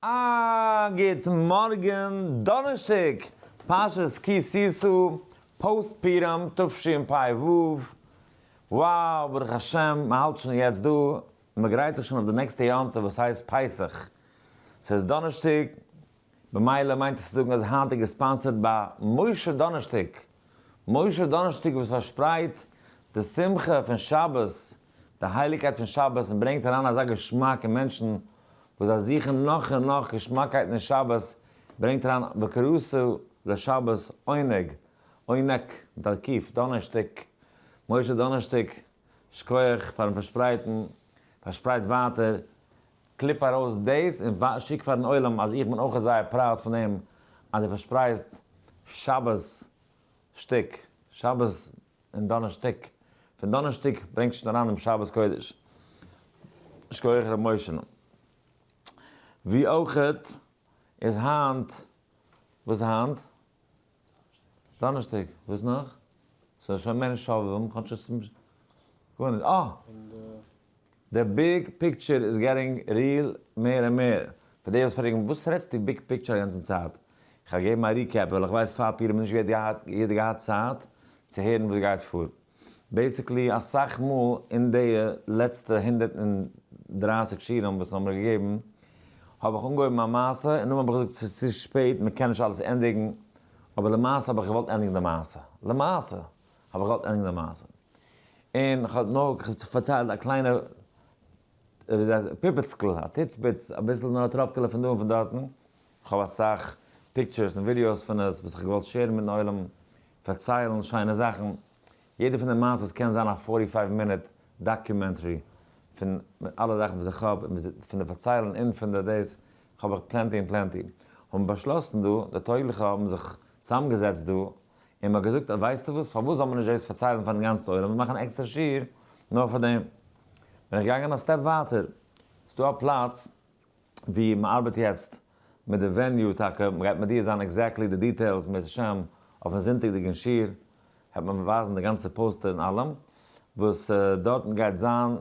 א גוט מארגן דאנערשטאג פרשת כי תשא post פורים תשפ"ו, wow ברוך השם מען האלט שוין יעצט דא און מען גרייט זיך שוין אויף די נעקסטע יום טוב וואס הייסט פסח, ס'איז דאנערשטאג במילא מיינט עס צו זאגן אז היינט איז געספאנסערט ביי משה דאנערשטאג, משה דאנערשטאג וואס פארשפרייט די שמחה פון שבת, די הייליגקייט פון שבת און ברענגט אריין אזא געשמאק אין מענטשן וואס זיי זוכן נאך און נאך געשמאקייטן אין שבת, ברענגט אריין וקראת לשבת עונג, עונק, מיט א קוף, דאנערשטאג, משה דאנערשטאג, שכוח פארן פארשפרייטן, פארשפרייט ווייטער, clip ארויס דאס און שיק פארן עולם אז איך בין אויך זייער proud פון דעם אז דו פארשפרייסט שבת שטיק, שבת און דאנערשטאג, פון דאנערשטאג ברענגט שוין אריין דעם שבת קודש. שכוח ר' משה'ן. ווי אויכעט איז היינט, וואס איז היינט? דאנערשטאג. וואס נאך? ס'איז שוין מער נישט שובבים, כאטש עס איז גארנישט. אה! די big picture איז getting real מער און מער. פאר די וואס פרעגן וואס רעדסטו big picture א גאנצן צייט? איך האב געגעבן א recap ווייל איך ווייס פאר פורים האט נישט יעדער געהאט צייט צו הערן וואס גייט פאר. basically אסאך מאל אין די לעצטע 130 שיעורים וואס האבן מיר געגעבן האב איך אנגעהויבן א מעשה און נאכדעם האב איך געזאגט ס'איז צו שפעט מ'קען נישט אלעס ענדיגן אבער למעשה האב איך געוואלט ענדיגן די מעשה. למעשה האב איך געוואלט ענדיגן די מעשה. און כ'האב נאר פארציילט א קליינע פיפיצקל, א טיצביץ, אביסל נאר א טראפקעלע פון דא און פון דארטן. כ'האב אסאך pictures און ווידיאוס פון עס וואס איך האב געוואלט share ן מיטן עולם, פארציילן שיינע זאכן. יעדע פון די מעשות קען זיין א 45 מינוט documentary פון אלע זאכן וואס איך האב, פון די פארציילן און פון די דאס, האב איך plenty און plenty. האבן באשלאסן דא, די טויגליכע האבן זיך צוזאמגעזעצט דא, און מ'האט געזאגט אז ווייסטו וואס, פארוואס זאל מען נישט דאס פארציילן פארן גאנצן עולם און מאכן עקסטערע שיעור נאר פאר דעם. בין איך געגאנגען א step ווייטער, ס'דא א פלאץ ווי מ'ארבעט יעצט מיט די venue טאקע, מ'גייט מודיע זיין exactly די details בעזהשם אויפן זונטאג'דיגן שיעור, העט מען ווייזן די גאנצע poster און אלעם, וואס דארטן גייט זיין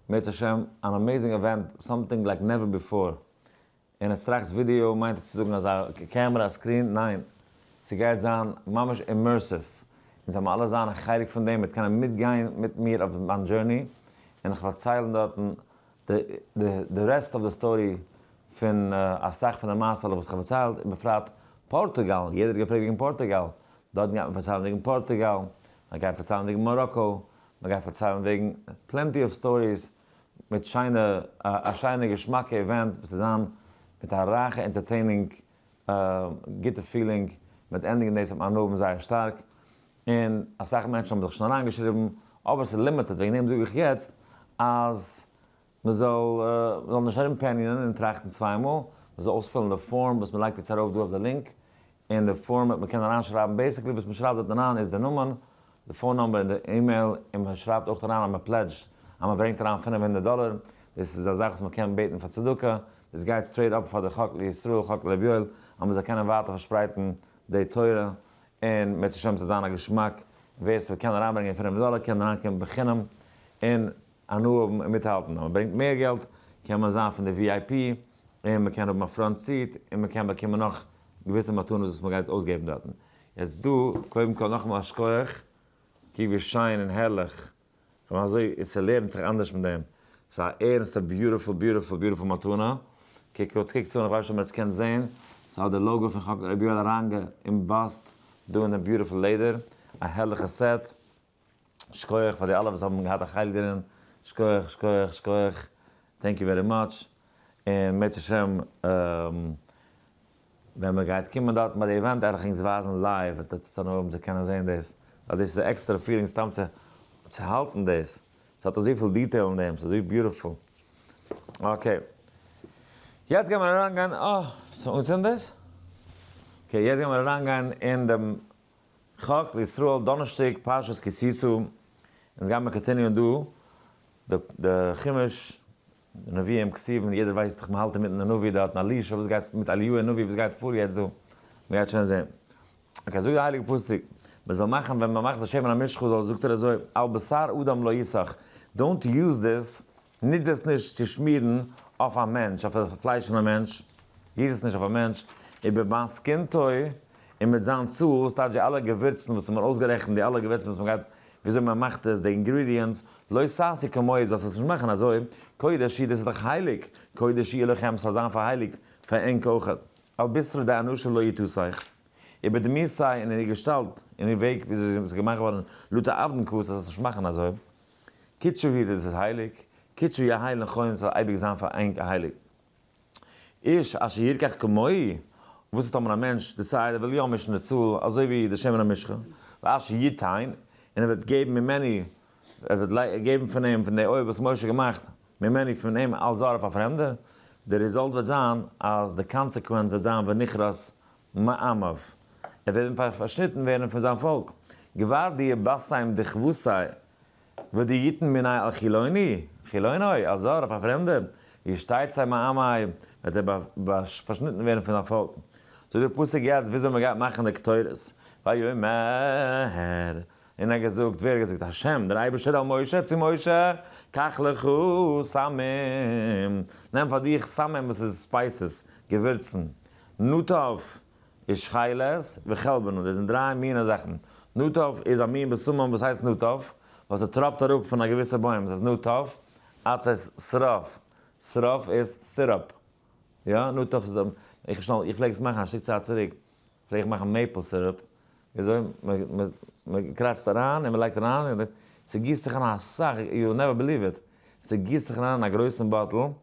בעזהשם אן amazing event, something like never before. און עטס טראכטס ווידיאו מיינט עס צו זאגן אזא קעמרע א screen? ניין, ס'גייט זיין ממש immersive, אונז וועלן אלע זיין א חלק פון דעם, מ'וועט קענען מיטגיין מיט מיר אויף מיין journey, און איך פארציילן דארטן די rest of the story פון אסאך פון די מעשה'לעך וואס איך האב פארציילט, ובפרט פארטוגאל, יעדער האט געפרעגט וועגן פארטוגאל, דארטן גייט מען פארציילן וועגן פארטוגאל, מען גייט פארציילן וועגן מאראקא, מען גייט פארציילן וועגן plenty of stories מיט שיינע א שיינע געשמאקע event וואס וועט זיין מיט א רייכע entertaining גוטע feeling, מ'וועט ענדיגן דאס וועט מען הנאה האבן זייער שטארק, און אסאך מענטשן האבן זיך שוין אריינגעשריבן, אבער ס'איז limited, וועגן דעם זאג איך יעצט אז מ'זאל מ'זאל נישט ארומפעניענען און טראכטן צוויי מאל, מ'זאל אויספילן די form וואס מ'לייגט יעצט ארויף דא אויף די link, אין די form וועט מען קענען אריינשרייבן basically וואס מ'שרייבט דארט אריין איז די נאמען, די phone number און די אימעיל, און מען שרייבט אויך אריין אז מען pledge ט אז מען ברענגט אריין 500 דאלער, דאס איז א זאך וואס מען קען בעטן פאר צדקה, דאס גייט straight up פאר די חק לישראל חק לר' יואל, אז מען זאל קענען ווייטער פארשפרייטן די תורה, און בעזהשם ס'זאל זיין א געשמאק, ווער ס'קען אריינברענגען 500 דאלער קען אריינקומען בחינם און הנאה האבן און מיטהאלטן, אז מען ברענגט מער געלט קען מען זיין פון די VIP און מען קען האבן א front seat און מען קען באקומען נאך געוויסע מתנות וואס מען גייט אויסגעבן דארטן. יעצט דא, קודם כל נאכאמאל א שכוח, קוק ווי שיין און הערליך, כ'מיין אזוי ס'לערנט זיך אנדערש מיט דעם, ס'איז א ערנסטע beautiful beautiful beautiful מתנה, קוק אויס קוקטס אן, כ'ווייס נישט אויב עטס קענט זעהן, ס'האט די logo פון חק רבי יואל אריינגע-embossed דא אין דעם beautiful לעדער, א הערליכע set. שכוח פאר די אלע וואס האבן געהאט א חלק דערין, שכוח שכוח שכוח, thank you very much, און בעזהשם ווען מען גייט קומען דארטן ביי די event וועל איך ענק ווייזן live, וועט עטס הנאה האבן צו קענען זען דאס, ווייל דאס איז א עקסטערע feeling סתם צו צו האלטן דאס, ס'האט אזויפיל detail אין דעם, ס'איז אזוי beautiful. Okay, יעצט גיימער אריינגיין, אה, ס'אנגעצינדן דאס? okay, יעצט גיימער אריינגיין אין דעם חק לישראל דאנערשטאג פרשת כי תשא, אונז גיימער continue ען דא די חומש, די נביאים כתובים, יעדער ווייסט דאך מ'האלט אינמיטן די נביא דארט אין אלישע, וואס גייט מיט אליהו הנביא וואס גייט פאר יעצט דא, מ'גייט שוין זען. okay זאגט די הייליגע פסוק, מ'זאל מאכן ווען מ'מאכט די שמן המשחה זאל זאגט ער אזוי, על בשר אדם לא יסך, don't use this, נוץ עס נישט צו שמירן אויף א מענטש, אויף די פלייש פון א מענטש. גיס עס נישט אויף א מענטש, ובמתכונתו, און מיט זיין צאל, וואס טייטש די אלע געווירצן וואס מ'האט אויסגערעכנט, די אלע געווירצן וואס מ'גייט, וויאזוי מ'מאכט עס, די ingredients, לא תעשו כמוהו, זאלסט עס נישט מאכן אזוי, קודש הוא, דאס איז דאך הייליג, קודש יהיה לכם, ס'זאל זיין פארהייליגט פאר ענק אויכעט, על בשרו דאנשי לא יתסך. איבער די מין סיי אין איר געשטאלט און איר וועג וויאזוי זי איז געמאכט געווארן לא תעבדון כו' זאלסט נישט מאכן אזוי, קודשא הוא דאס איז הייליג, קודשא יהא לכון ס'זאל אייביג זיין פאר ענק הייליג. איש אשר ירקח כמוהו, וואס איז טאמער א מענטש decide ער וויל יא מישן די צאל אזוי ווי די שמן המשחה, ואשר יתן, און ער וועט געבן ממנו, ער וועט געבן פון אים פון די oil וואס משה האט געמאכט, ממנו פון אים על זר אויף א פרעמדער, די result וועט זיין אז די consequence וועט זיין ונכרת מעמיו, ער וועט פארשניטן ווערן פון זיין פאלק, גבר דיבסם דכוותי ודיתן מיניה על חילוני, חילוני, על זר אויף א פרעמדער, ישתצא מעמיו, וועט ער פארשניטן ווערן פון זיין פאלק. זאגט דער פסוק יעצט וויאזוי מען גייט מאכן די קטורת, ויאמר און ער האט געזאגט, ווער האט געזאגט? השם, דער אייבערשטער אל משה, צו משה, קח לך סמים, נעם פאר דיך סמים וואס איז spices, געווירצן, נטף ושחלת וחלבנה, דאס זענען דריי מיני זאכן, נטף איז א מין בשמים וואס הייסט נטף, ווייל ס'טראפט אראפ פון א געוויסע בוים, ס'הייסט נטף, עצי שרף, שרף איז syrup, יא, נטף איז, איך פלעג עס מאכן א שטיק צייט צוריק, פלעג איך מאכן maple syrup, וויאזוי? מען קראצט אריין און מען לייגט אריין און ס'גיסט זיך אריין אסאך, you will never believe it, ס'גיסט זיך אריין אין א גרויסן bottle, און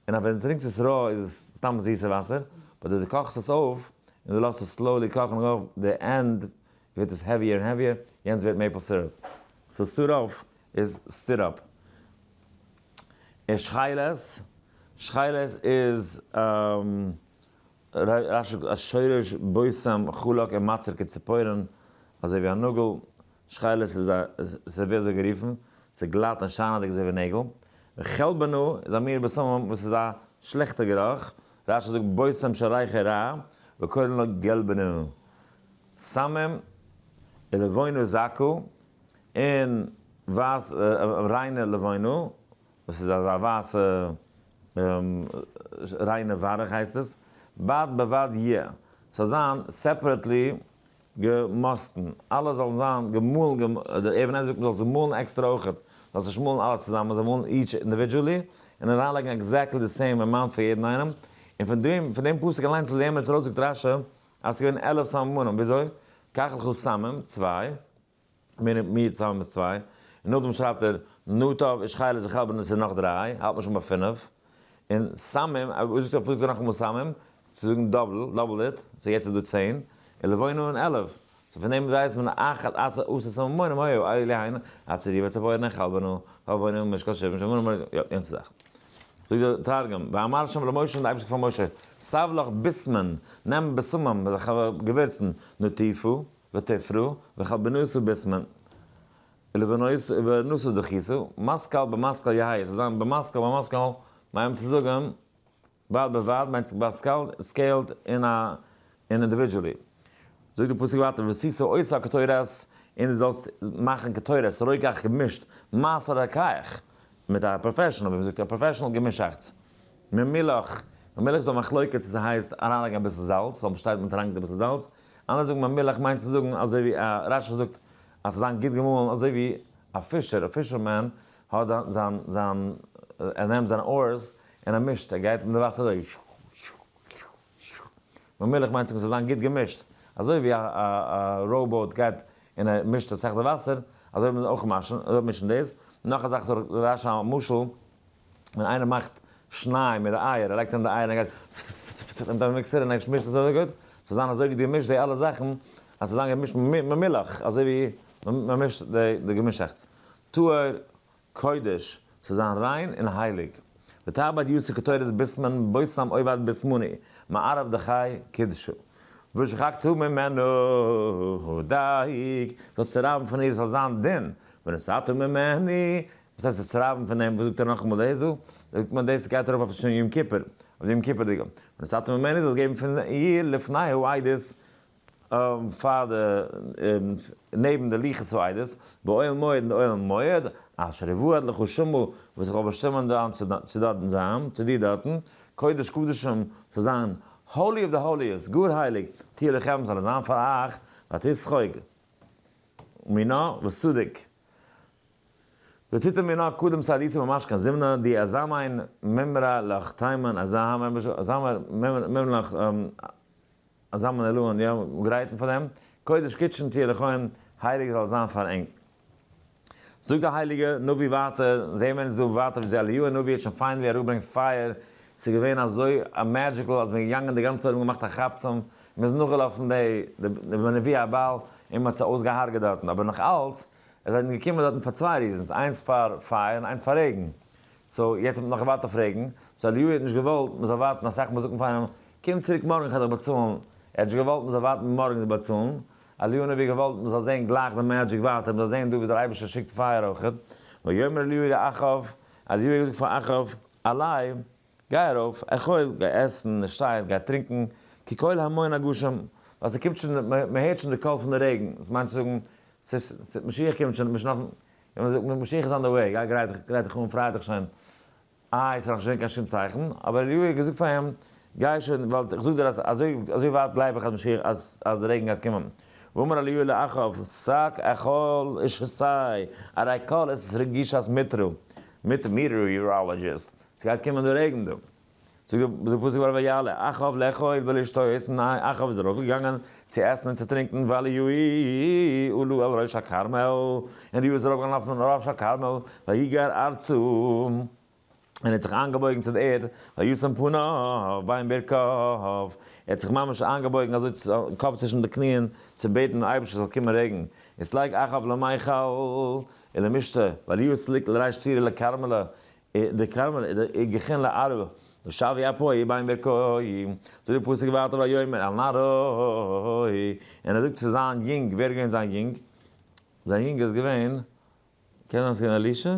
ווען דו טרינקסט עס raw איז עס סתם זיסע וואסער, but דו קאכסט עס אויף און דו לאזט עס slowly קאכן אויף די end ווערט עס heavier און heavier, יענץ ווערט maple syrup. so שרף איז syrup. און שחלת, שחלת איז. רש"י זאגט אז שורש בושם חלק און מצר כציפורן, אזוי ווי א נאגל, שחלת איז א, ס'ווערט אזוי גערופן, ס'איז גלאט און שיינעדיג אזוי ווי נעגל, וחלבנה איז א מין בשמים וואס איז א שלעכטע גערוך, רש"י זאגט בושם שריחו רע, וקורין לו גלבנה. סמים ולבונה זכה, און ווייס ריינע לבונה, וואס איז אזא ווייסע ריינע ווארך הייסט עס, בד בבד י, ס'זאל זיין separately געמאסטן, אלע זאלן זיין געמאלן, דער אבן עזרא זאגט מ'זאל זיי מאלן עקסטער אויכעט, זאלסט נישט מאלן אלע צוזאמען, זיי מאלן each individually, און אריינלייגן exactly די same amount פאר יעדן איינעם, און פון דעם פון דעם פסוק אליינס לערנען מיר עס ארויס זאגט רש"י אז ס'איז געווען 11 סממנים, וויאזוי? קח לך סמים, צוויי. מיר צוזאמען איז צוויי, און נאכדעם שרייבט ער נטף ושחלת וחלבנה עס איז נאך דריי, האלט מען שוין ביי פינף, און סמים, וואס זאגט ער, פארוואס זאגט ער נאכאמאל סמים? צו זאגן double, double it, so יעצט איז דא 10, און לבונה און 11, so פון דעם ווייסט מען אחד עשר עשר סממנים היו אלו הן הצרי והצפורן החלבנה והלבונה ומשקל שבעים שבעים יא, יענצע זאך. זאגט דער תרגום, ואמר ה' למשה און דער אייבערשטער פאר משה, סב לך בשמין, נעם בשמים, געווירצן, נטיפא, ותפרא, וחלבנתא בשמין, ולבונתא דכיתא, מתכל במתכל יהא, ס'זאל זיין במתכל במתכל, מיינט צו זאגן, בד בבד מיינט בסקעל, scaled אין א, אין individually. זאגט די פסוק ווייטער, ועשית אותה קטורת, און דו זאלסט מאכן קטורת, רוקח געמישט, מעשה רוקח, מיט א professional, ווי מ'זאגט א professional געמישאכטס. ממילח, ממילח איז דא מחלוקת צו ס'הייסט אריינלייגן אביסל זאלץ, ווייל מ'שטייט מ'טראנקט אביסל זאלץ, אנדערע זאגן ממילח מיינט צו זאגן אזוי ווי א רש"י זאגט אז ס'זאל זיין גוט געמאלן אזוי ווי א fisher, א fisherman האט זיין זיין ער נעמט זיין oars און ער מישט, ער גייט מיט די וואסער אזוי ממילח מיינט צו זאגן ס'זאל זיין גוט געמישט, אזוי ווי א א rowboat גייט און ער מישט אסאך די וואסער, אזוי מוז מען אויך מישן דאס, נאך א זאך זאגט רש"י א משל. ווען איינער מאכט שניי מיט די אייער, ער לייגט אריין די אייער און ער גייט פפפפפפפפ מיט א mixer און ער מישט עס אזוי גוט, ס'זאל זיין אזוי גוט געמישט די אלע זאכן, אז ס'זאל זיין געמישט ממילח, אזוי ווי מ'מישט די געמישעכטס. טהור, קודש, ס'זאל זיין ריין און הייליג. ותעבד יצר קטורת בשמין בושם עובד בשמני, מערב דכי קדשו. ושחקת ממנו דיק, זאלסט צורייבן פון איר, ס'זאל זיין דין, ונתת ממני, וואס הייסט עס רייבן פון דעם? וואס זאגט ער נאכאמאל דאס דא? זאגט מען דאס גייט ארויף אויף שוין יום כיפור, אויף די יום כיפור'דיגע. ונתת ממני זאלסט געבן פון איר לפני העדות, פאר די, נעבן די לוחות העדות, באוהל מועד אין די אוהל מועד, אשר אועד לך שמה, וואס איך וועל באשטימען דיין צו דארטן זיין, צו דיר דארטן, קודש קדשים, זאל זיין. Holy of the holiest, גאר הייליג, תהיה לכם, זאל עס זיין פאר אייך, ותשחוק מינה וסדק. ותתן מינה קדם סעדיתא ממש קיין זימנא, די אזא מיין מימרא לך תימן, אזא מימרא לך אזא מיין אלוהן, יא, גרייטן פאר דעם, קודש קדשים תהיה לכם, הייליג זאל עס זיין פאר ענק. זאגט דער הייליגער נביא ווייטער, זעהן מיר אונז דא ווייטער וויאזוי אליהו הנביא האט שוין finally אראפגעברענגט פייער, ס'איז געווען אזוי magical אז מ'איז געגאנגען די גאנצע ארום געמאכט א כאפצעם, מ'איז נאכגעלאפן די נביאי הבעל און מ'האט זיי אויסגעהארגעט דארטן, אבער נאך אלץ, עס זענען געקומען דארטן פאר צוויי reasons, איינס פאר פייער און איינס פאר רעגן, so יעצט האט מען נאך געווארט אויף רעגן, so אליהו האט נישט געוואלט מ'זאל ווארטן, אסאך מאל זאגט מען פאר איינעם קום צוריק מארגן איך וועל דיך באצאלן, ער האט נישט געוואלט מ'זאל ווארטן מארגן די באצאלן, אליהו הנביא געוואלט מ'זאל זען גלייך די magic ווייטער, מ'זאל זען דא ווי דער אייבערשטער שיקט פייער אויכעט, ויאמר אליהו לאחאב, אליהו האט געזאגט פאר אחאב, עלה, גיי ארויף, אכול, גיי עסן, ושתה, גיי טרינקן, כי קול המון הגשם, ווייל ס'קומט שוין, מ'הערט שוין די קול פון די רעגן, דאס מיינט צו זאגן, ס'איז, משיח קומט שוין, מ'איז שוין אויפן, ווען מ'זאגט משיח איז on the way, גיי גרייט דיך, גרייט דיך אן, פריי דיך שוין, איי, ס'איז נאך נישט געווען קיין שום צייכן, אבער אליהו האט געזאגט פאר אים, גיי שוין, ווייל איך זאג דיר אז אזוי אזוי ווייט גלייב איך אז משיח אז אז די רעגן גייט קומען. ואמר אליהו לאחאב, סק אכול ושתה, הרי כל עת רגישת מטרא, מיט meteorologist, ס'גייט קומען די רעגן דא. זאגט די פסוק ווייטער ויעל אחאב לאכול ולשתות, און אחאב איז ארויפגעגאנגען צו עסן און צו טרינקען, ואליהו עלה אל ראש הכרמל, און אליהו איז ארויפגעגאנגען אויפן ראש הכרמל, ויגר ארצה, און ער האט זיך איינגעבויגן צו די ערד, וישם פניו בין ברכיו, ער האט זיך ממש איינגעבויגן אזוי קאפ צווישן די קניען, צו בעטן דעם אייבערשטער זאל קומען רעגן, וסלק אחאב למיכל ולמשתה, ואליהו סליק לריש טורא לכרמלא, די כרמל איז געכין לערבה, ושוי אפו בין ברכי, זאגט די פסוק ווייטער ויאמר אל נערו, און ער זאגט צו זיין יונג, ווער איז געווען זיין יונג? זיין יונג איז געווען, קען זיין ס'איז געווען אלישע?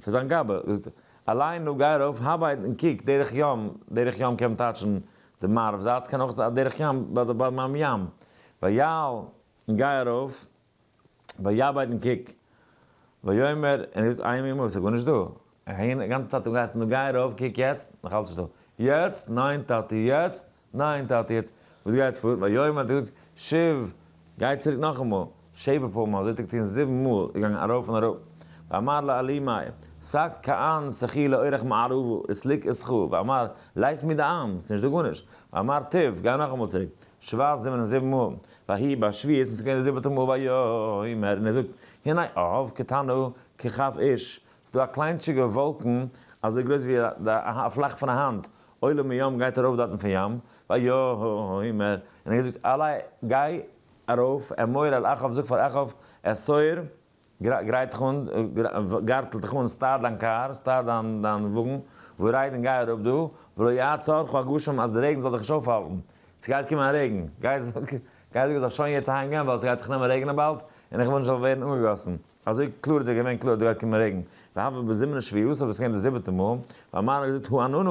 פון זיין גבאי, זאגט ער, עלה נא גיי ארויף הבט און קוק דרך ים, דרך ים קען מען טייטשן די מערב זייט, ס'קען אויך א דרך ים ביים ים, ויעל און גיי ארויף, ויבט און קוק, ויאמר, און ער זאגט אין מי ס'איז גארנישט דא, אהין די גאנצע צייט אנגעהייסן נו גיי ארויף קוק יעצט, נאך אלץ נישט דא, יעצט, ניין טאטי יעצט, ניין טאטי יעצט, וואס גייט פאר, ויאמר האט ער געזאגט, שוב, גיי צוריק נאכאמאל, שבע פעמים, אזוי האט ער געטון זיבן מאל, איז געגאנגען ארויף און אראפ, ואמר לאלימאי, סק כען סכי לאורך מערבו, וסליק אסכו, ואמר, לית מי דעם, ס'נישט דא גארנישט, ואמר תוב, גיי נאכאמאל צוריק, שבע זיבן און זיבן מאל, ויהי בשביעית און ס'איז געווען די זיבעטע מאל ויאמר און ער זאגט הנה עב קטנה ככף איש, ס'איז דא א קליינטשיגע וואלקן אזוי גרויס ווי א פלאך פון א האנט, עולה מים גייט ארויף דארטן פון ים, ויאמר און ער האט געזאגט עלה גיי ארויף אמור אל אחאב זאג פאר אחאב אסור גרייט דיך אן, גארטל דיך אן, start דיין קאר, start דיין וואגן, ורד און גיי אראפ דא, ולא יעצרך הגשם אז די רעגן זאל דיך נישט אויפהאלטן, ס'גייט קומען א רעגן, גיי זאג איך זאל שוין יעצט אהיים גיין ווייל ס'גייט זיך נעמען רעגענען באלד, און איך וויל נישט זאל ווערן אנגעגאסן, אזוי קלאר איז ער געווען קלאר אז דא גייט קומען רעגן, והוה בזימנא שביעתא וואס איז געווען די זיבעטע מאל, ואמר האט געזאגט העננה.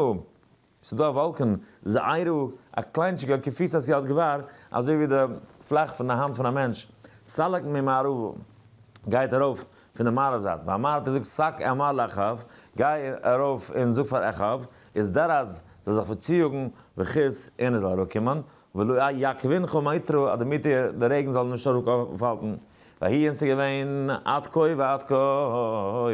ס'איז דא א וואלקן, זעירא, א קליינטשיגע, כפיסת יד גבר, אזוי ווי די פלאך פון די האנט פון א מענטש, סלק ממערבא, גייט ארויף פון די מערב זייט, ואמר האט געזאגט סק אמר לאחאב, גיי ארויף און זאג פאר אחאב, הזדרז, זאל זיך פארציאגן, וכוס, און עס זאל אראפקומען, ולא יעכבנך מטרא, אז די מיטער, די רעגן זאל נישט אראפהאלטן. ויהי און ס'איז געווען עד כה ועד כה,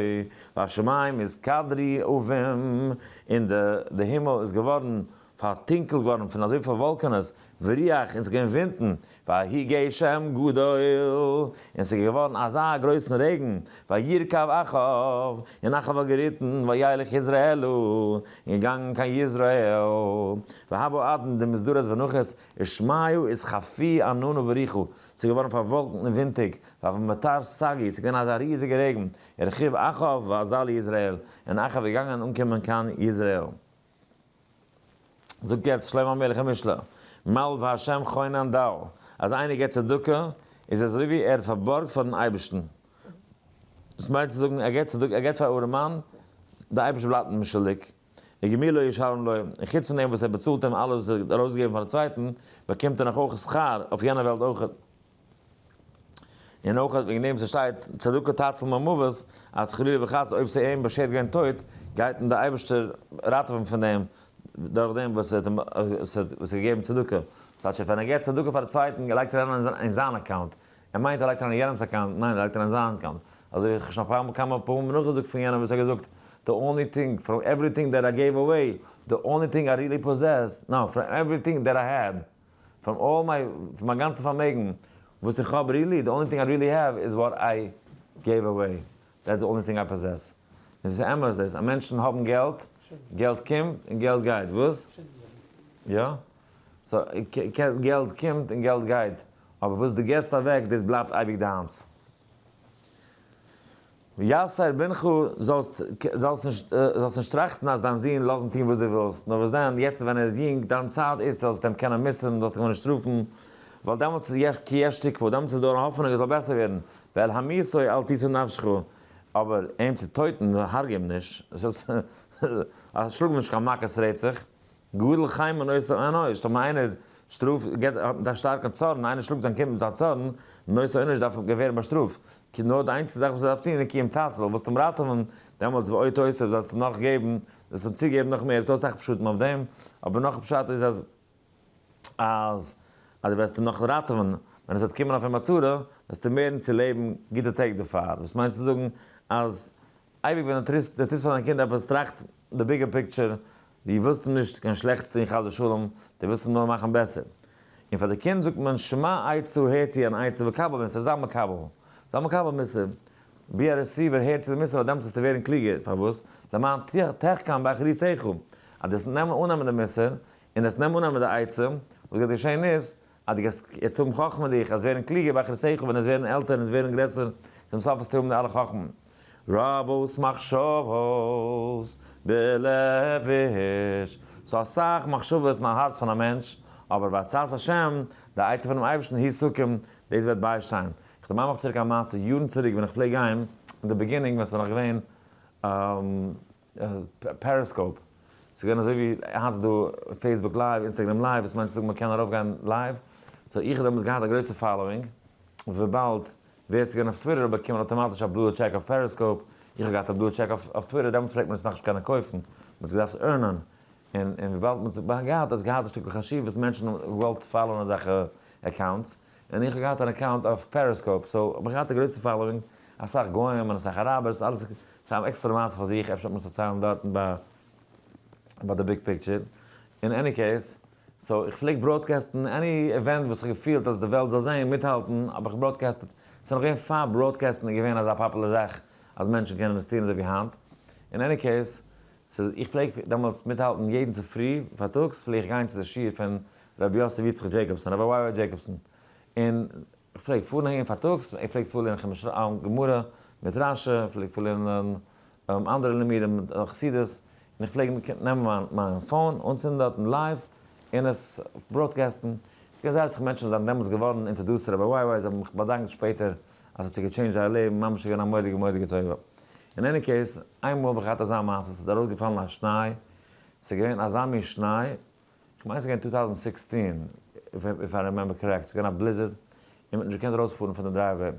והשמים נתקדרו עבים, און די הימל איז געווארן פארטונקלט געווארן פון אזויפיל וואלקענעס, ורוח, און ס'איז געווען ווינטן, ויהי גשם גדול, און ס'איז געווארן אזא גרויסן רעגן, וירכב אחאב, און אחאב האט געריטן, וילך יזרעאלה, און געגאנגען קיין יזרעאל, והוה עדן דמסדרת ונחת, ושמיא אתכפיא עננא ורוחא, ס'איז געווארן פארוואלקנט און ווינטיג, והוה מטר סגי, ס'איז געווען אזא ריזיגע רעגן, ורכיב אחאב ואזל יזרעאל, און אחאב איז געגאנגען אנקומען קיין יזרעאל. זאגט יעצט שלמה המלך אין משלי, מלוה השם חונן דל, אז איינער געבט צדקה, איז אזוי ווי ער פארבארגט פארן אייבערשטן. דאס מיינט צו זאגן, ער געבט צדקה, ער געבט פאר ארעמאן, דער אייבערשטער בלייבט אים שולדיג. וגמולו ישלם לו, און חוץ פון דעם וואס ער באצאלט אים אלעס וואס ער האט ארויסגעגעבן פארן צווייטן, באקומט ער נאך אויך שכר אויף יענע וועלט אויך. און אויך וועגן דעם ס'שטייט צדקה תציל ממוות, אז חלילה וחס אויב ס'איז אים באשערט געווען טויט, גייט אים דער אייבערשטער ראטעווען פון דעם. דורך דעם וואס ער האט געגעבן צדקה. ס'טייטש ווען ער געבט צדקה פאר די צווייטן לייגט ער אריין אין זיין account. ער מיינט ער לייגט אריין אין יענעמ'ס account, ניין ער לייגט אריין אין זיין account. אזוי ווי איך האב שוין אפאר כמה פעמים נאכגעזאגט פון יענעם וואס האט געזאגט, the only thing from everything that I gave away, the only thing I really possess, no, from everything that I had, from all my, פון מיין גאנצע פארמעגן וואס איך האב really, the only thing I really have is what I gave away, that's the only thing I possess. און ס'איז אמת דאס, אז מענטשן האבן געלט, געלט קומט און געלט גייט, וואס? יא? so, געלט קומט און געלט גייט, אבער וואס דו געסט אוועק, דאס בלייבט אייביג דיינס. ויסר בנך, זאלסט זאלסט נישט טראכטן אז דיין זון לאזן טון וואס דו ווילסט, נאר וואס דען, יעצט ווען ער איז יונג, דיין צייט איז, זאלסט אים קענען מוסר'ן, זאלסט אים נישט שטראפן, ווייל דעמאלטס איז יש כי יש תקוה, דעמאלטס איז דא א האפענונג עס זאל בעסער ווערן, ואל המיתו אל תשא נפשך, אבער אים צו טויטן, הרג' אים נישט, שלאג אים נישט קיין מכות רצח, גדול חימה נושא עונש, טאמער איינער שטראפט, געבט, האט מיט א שטארקן צארן, איינער שלאגט זיין קינד מיט א צארן, נושא עונש דארף ווערן באשטראפט, כי נאר די איינציגסטע זאך וואס ער דארף טון איז כי אם תציל, ווילסט אים ראטעווען, דעמאלטס ועוד תוסיף, זאלסטו נאך געבן, זאלסט אים צוגעבן נאך מער, עס איז דא אסאך פשטים אויף דעם, אבער נאך א פשט איז אז אז אז דו וועסט אים נאך ראטעווען, ווען עס וועט קומען אויף אים א צרה, וועסטו מערן צו לעבן גוטע טעג דערפאר, וואס מיינט צו זאגן אז אייביג ווען דו טוסט פאר דיין קינד עפעס טראכט די bigger picture, דו ווילסט אים נישט קיין שלעכטס טון חס ושלום, דו ווילסט אים נאר מאכן בעסער. און פאר די קינד זאגט מען שמע עצה הער צו אן עצה וקבל מוסר, זיי מקבל, זיי מקבל מוסר, be a receiver הער צו די מוסר ווייל דעמאלטס וועסטו ווערן קלוגער, פארוואס? למען תחכם באחריתך, אז דו וועסט נעמען אננעמען די מוסר, און עס נעם אננעמען די עצה, וואס גייט געשען איז, אז דו גייסט יעצט האבן חכמה דיך, עס ווערן קלוגער באחריתך ווען עס ווערן עלטער און עס ווערן גרעסער, צום סוף וועסטו האבן די אלע חכמה. רבות מחשבות בלב איש, ס'דא אסאך מחשבות אין א הארץ פון א מענטש, אבער ועצת השם, די עצה פונעם אייבערשטן היא תקום, דאס וועט ביישטיין. איך דערמאן מיך צוריק א מעשה יארן צוריק ווען איך פלעג גיין, אין די beginning ווען ס'איז נאך געווען Periscope, ס'איז געווען אזוי ווי היינט איז דא Facebook live, Instagram live, וואס מיינט צו זאגן מ'קען ארויפגיין live, so איך האב דעמאלטס געהאט א גרויסע following, וויבאלד ווער ס'איז געווען אויף Twitter האט באקומען אויטאמאטיש א blue check אויף Periscope, איך האב געהאט א blue check אויף Twitter, דעמאלטס פלעגט מען עס נאכנישט קענען קויפן, מ'האט עס געדארפט earn ען, און און וויבאלד מ'האט עס געהאט, האט עס געהאט א שטיקל חשיבות, מענטשן האבן געוואלט follow ען אזעלכע accounts, און איך האב געהאט אן account אויף Periscope, so האב איך געהאט א גרויסע following, אסאך גוים און אסאך אראבערס, אלעס, ס'איז אן עקסטערע מעשה פאר זיך, אפשר וועט מען עס פארציילן דארטן ביי ביי די big picture, אין any case, so איך פלעג broadcast ן any event וואס איך האב געפילט אז די וועלט זאל זעהן, מיטהאלטן, האב איך broadcasted, ס'איז נאך געווען פאר broadcast ן איז געווען אזא פאפולער זאך אז מענטשן קענען עס טון אזוי ווי היינט, אין any case, ס'איז איך פלעג דעמאלטס מיטהאלטן יעדן צופרי פארטאגס פלעג איך גיין צו די שיעור פון רבי יוסף יצחק דזשעיקאבסאן, רבי YY דזשעיקאבסאן, און איך פלעג פארן אהין פארטאגס, איך פלעג פארלערנען חומש גמרא מיט רשי, איך פלעג פארלערנען אנדערע לימודים חסידות, און איך פלעג נעמען מיין phone, אנצינדן דארטן live, און עס broadcast ן. ס'געווען זייער אסאך מענטשן וואס זענען דעמאלטס געווארן introduced צו רבי YY, זיי האבן מיך באדאנקט שפעטער אז ס'האט זיי גע change ט זייער לעבן, ממש איז געווען א מורא'דיגע מורא'דיגע טובה. אין any case, איינמאל האב איך געהאט אזא מעשה, ס'איז ארויסגעפאלן א שניי, ס'איז געווען אזא מין שניי, כ'מיין ס'איז געווען 2016, if I remember correct, ס'איז געווען א blizzard, און מ'האט נישט געקענט ארויספארן פון די driveway,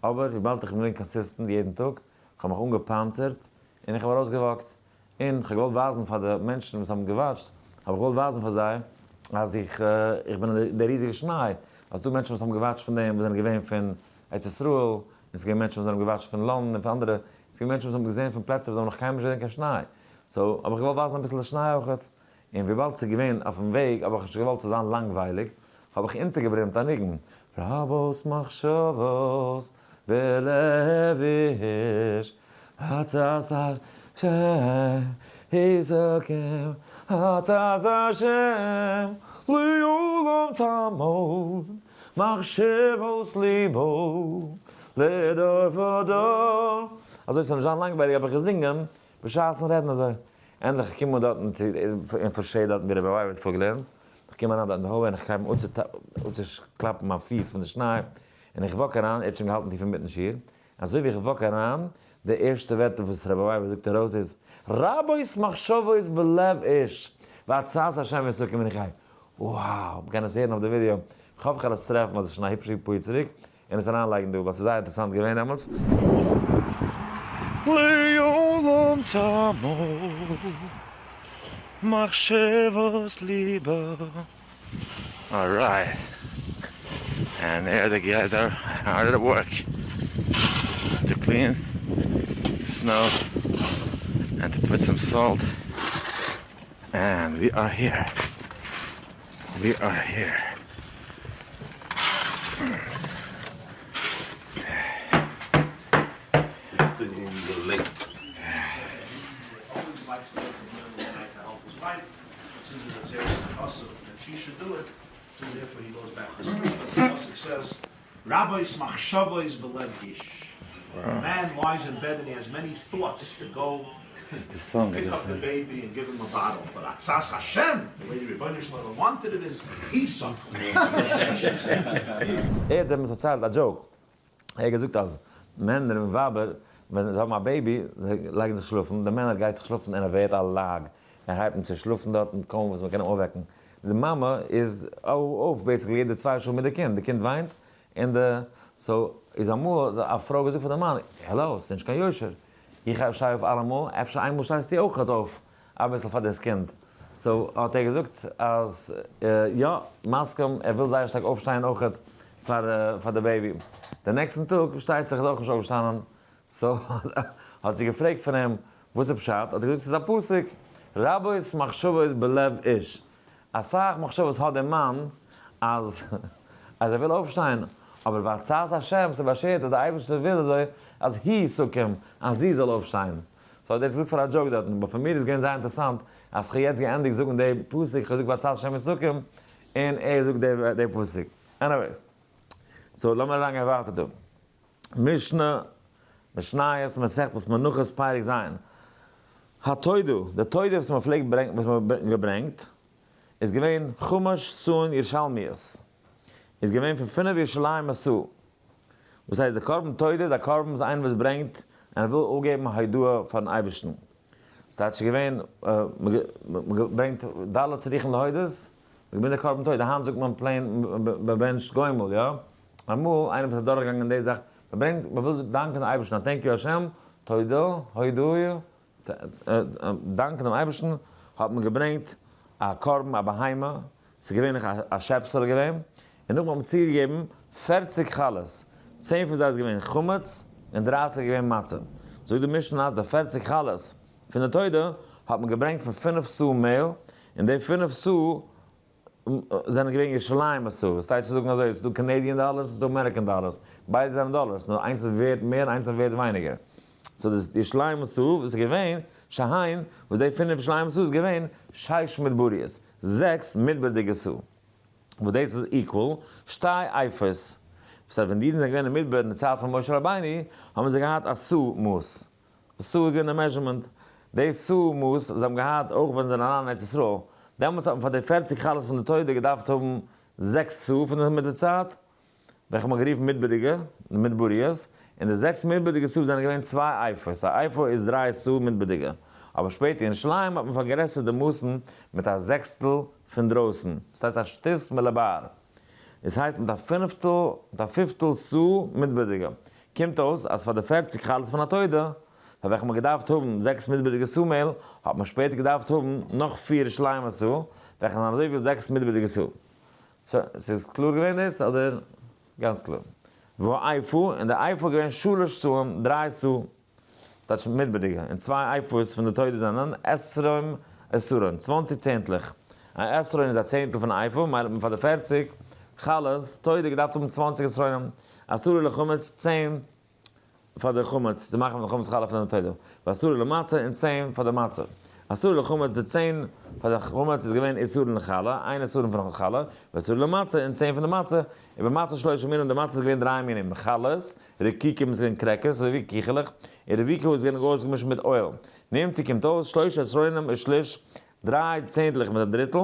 אבער וויבאלד איך בין געווען consistent יעדן טאג, כ'האב מיך אנגעפאנצערט, און איך האב ארויסגע walk ט, און כ'האב געוואלט ווייזן פאר די מענטשן וואס האבן גע watch ט, האב איך געוואלט ווייזן פאר זיי, אז איך איך בין אין די ריזיגע שניי, אז ס'דא מענטשן וואס האבן גע watch ט פון דעם, וואס זענען געווען פון ארץ ישראל, און ס'איז געווען מענטשן וואס האבן גע watch ט פון לאנדאן און פון אנדערע, ס'איז געווען מענטשן וואס האבן געזען פון פלעצער וואס האבן נאך קיינמאל נישט געזען קיין שניי, so האב איך געוואלט ווייזן אביסל די שניי אויכעט. און וויבאלד ס'איז געווען אויפן וועג האב איך נישט געוואלט ס'זאל זיין לאנגווייליג, האב איך אונטערגעברומט א ניגון, רבות מחשבות בלב איש, עצת השם היא תקום, עצת השם לעולם תעמוד, מחשבות ליבו לדור ודור. אזוי ס'זאל נישט זיין לאנגווייליג האב איך געזינגען בשעת'ן רעדן אזוי. ענדליך איך קום אן דארטן צו אין פארשעי דארטן ווי רבי אביי האט פארגעלערנט, איך קום אריין דארט אין די hallway און איך הייב אן אפצוקלאפן מיין פיס פון די שניי, און איך walk אריין, ער האט שוין געהאלטן טיף אינמיטן שיעור, אזוי ווי איך walk אריין, די ערשטע ווערטער וואס רבי אביי זאגט ארויס איז, רבות מחשבות בלב איש, ועצת השם היא תקום און איך גיי, wow, מ'קען עס הערן אויף די ווידעא, כ'האף כ'וועל עס טרעפן ווייל ס'איז שוין א היפשע פאר יאר צוריק, און עס אריינלייגן דא ווייל ס'איז זייער אינטערעסאנט געווען דעמאלטס. לעולם תעמוד. מחשבות ליבו. Alright. And there the guys are hard at work to clean snow and to put some salt. And we are here. We are here. Always likes to go to the middle of the night to help his wife, but since it's a serious apostle that she should do it, so therefore he goes back to sleep. But the pasuk says, Rabbis machshavos belev ish. A man lies in bed and he has many thoughts to go It's the song I pick just up the heard. baby and give him a bottle. But Atzas Hashem, the way the Rebbeinu Shalom wanted it is, he suffered. She should say. ער האט דעמאלטס פארציילט א joke. ער האט געזאגט אז מענער און ווייבער ווען זיי האבן א baby, זיי לייגן זיך שלאפן, דער מענער גייט זיך שלאפן און ער ווערט א log, ער הייבט אן צו שלאפן דארטן קוים וואס מען קען אים אויפוועקן. די מאמע איז אויף basically יעדע צוויי שעה מיט די קינד, די קינד וויינט און די, so איז אמאל האט א פרוי געזאגט פאר די מאן, העלא, ס'איז נישט קיין יושר, איך שטיי אויף אלעמאל, אפשר איינמאל שטייסטו אויכעט אויף אביסל פאר דאס קינד. So האט ער געזאגט אז יא, מסכים, ער וויל זייער שטארק אויפשטיין אויכעט פאר פאר די baby. די נעקסטן טאג שטייט זיך איז אויך נישט אויפגעשטאנען, so האט זי געפרעגט פון אים וואס איז פשט, האט ער געזאגט ס'איז א פסוק, רבות מחשבות בלב איש, אסאך מחשבות האט דער מאן אז אז ער וויל אויפשטיין, אבער ועצת השם, ס'איז באשערט אז דער אייבערשטער וויל אזוי אז היא תקום, אז זי זאל אויפשטיין. So האט ער עס געזאגט פאר א joke דארטן, אבער פאר מיר איז געווען זייער אינטערעסאנט אז כ'האב יעצט געענדיגט זאגן די פסוק, כ'האב געזאגט ועצת השם היא תקום, און ער זאגט די פסוק. Anyways. So לאמיר אריינגיין ווייטער דא. משנה, משניות, מסכת מנחות פרק ז'. התודה, די תודה וואס מען פלעגט ברענגען, וואס מען האט געברענגט, איז געווען חמש סאין ירושלמיות. איז געווען פון פינף ירושלימ'ער סאה. וואס הייסט די קרבן תודה איז א קרבן וואס איינער וואס ברענגט און ער וויל אפגעבן א הודאה פארן אייבערשטן. ס'טייטש איז געווען מ'ברענגט ד' צריכים להודות, מ'געברענגט די קרבן תודה, היינט זאגט מען plain מ'בענטשט גומל, יא? אמאל איינער וואס איז אדורכגעגאנגען די זאך, מ'ברענגט מ'וויל דאנקען די אייבערשטן א thank you השם, תודה, הודאה, דאנקען דעם אייבערשטן האט מען געברענגט א קרבן א בהמה, ס'איז געווענליך א שעפסעלע געווען, און נאכדעם האט מען צוגעגעבן פערציג חלות, צען פון זיי איז געווען חמץ און דרייסיג איז געווען מצה. זאגט די משנה אז די פערציג חלות פון די תודה האט מען געברענגט פון פינף סאה מעהל, און די פינף סאה זענען געווען ירושלימ'ער סאה, וואס טייטש צו זאגן אזוי, ס'איז דא Canadian dollars און ס'איז דא American dollars, ביידע זענען דאלארס, נאר איינס איז ווערט מער און איינס איז ווערט ווייניגער. So די ירושלימ'ער סאה וואס איז געווען, שהיין, וואס די פינף ירושלימ'ער סאה איז געווען שש מדבריות, זעקס מדבר'דיגע סאה, וואס דאס איז equal שתי איפות. וואס הייסט ווען די אידן זענען געווען אין מדבר אין די צייט פון משה רבינו, האבן זיי געהאט א סאה מאס. א סאה איז געווען די measurement. די סאה מאס וואס זיי האבן געהאט אויך ווען זיי זענען אריין אין ארץ ישראל. דעמאלטס האט מען פאר די פערציג חלות פון די תודה געדארפט האבן זעקס סאה פון די מיט די צייט. וועלכע מ'האט גערופן מדבר'דיגע, מדבריות, און די זעקס מדבר'דיגע סאה זענען געווען צוויי איפות, א איפה איז דריי סאה מדבר'דיגע, אבער שפעטער אין ירושלים האט מען פארגרעסערט די מאסן מיט א זעקסטל פון דרויסן, דאס הייסט א שתית מלבר, דאס הייסט מיט א פינפטל, מיט א פיפטל סאה מדבר'דיגע, קומט אויס אז פאר די פערציג חלות פון א תודה, פאר וועלכע מ'האט געדארפט האבן זעקס מדבר'דיגע סאה מעהל, האט מען שפעטער געדארפט האבן נאך פיר ירושלימ'ער סאה, וועלכע זענען אזויפיל זעקס מדבר'דיגע סאה. ס'איז קלאר געווען דאס אדער? גאנץ קלאר. והאיפה, און די איפה איז געווען שלש סאים, דריי סאה, ס'טייטש מדבר'דיגע, און צוויי איפות פון די תודה זענען עשרים עשרון, צוואנציג צענטלעך. א עשרון איז א צענטל פון א איפה, מילא האט מען פאר די פערציג חלות תודה געדארפט האבן צוואנציג עשרונים, עשרה לחמץ, צען פאר די חמץ, צו מאכן די חמץ חלה פון די תודה, ועשרה למצה און צען פאר די מצה. עשרה לחמץ, די צען פאר די חמץ איז געווען עשרון לחלה, איין עשרון פון חלה, ועשרה למצה און צען פון די מצה, ובמצה שלושה מינים, די מצה איז געווען דריי מינים, חלות, רקיקים איז געווען crackers, אזוי ווי קיכעלעך, און רביקה איז געווען אויסגעמישט מיט oil. נמצא קומט אויס, שלושה עשרונים ושליש, דריי צענטלעך מיט א דריטל,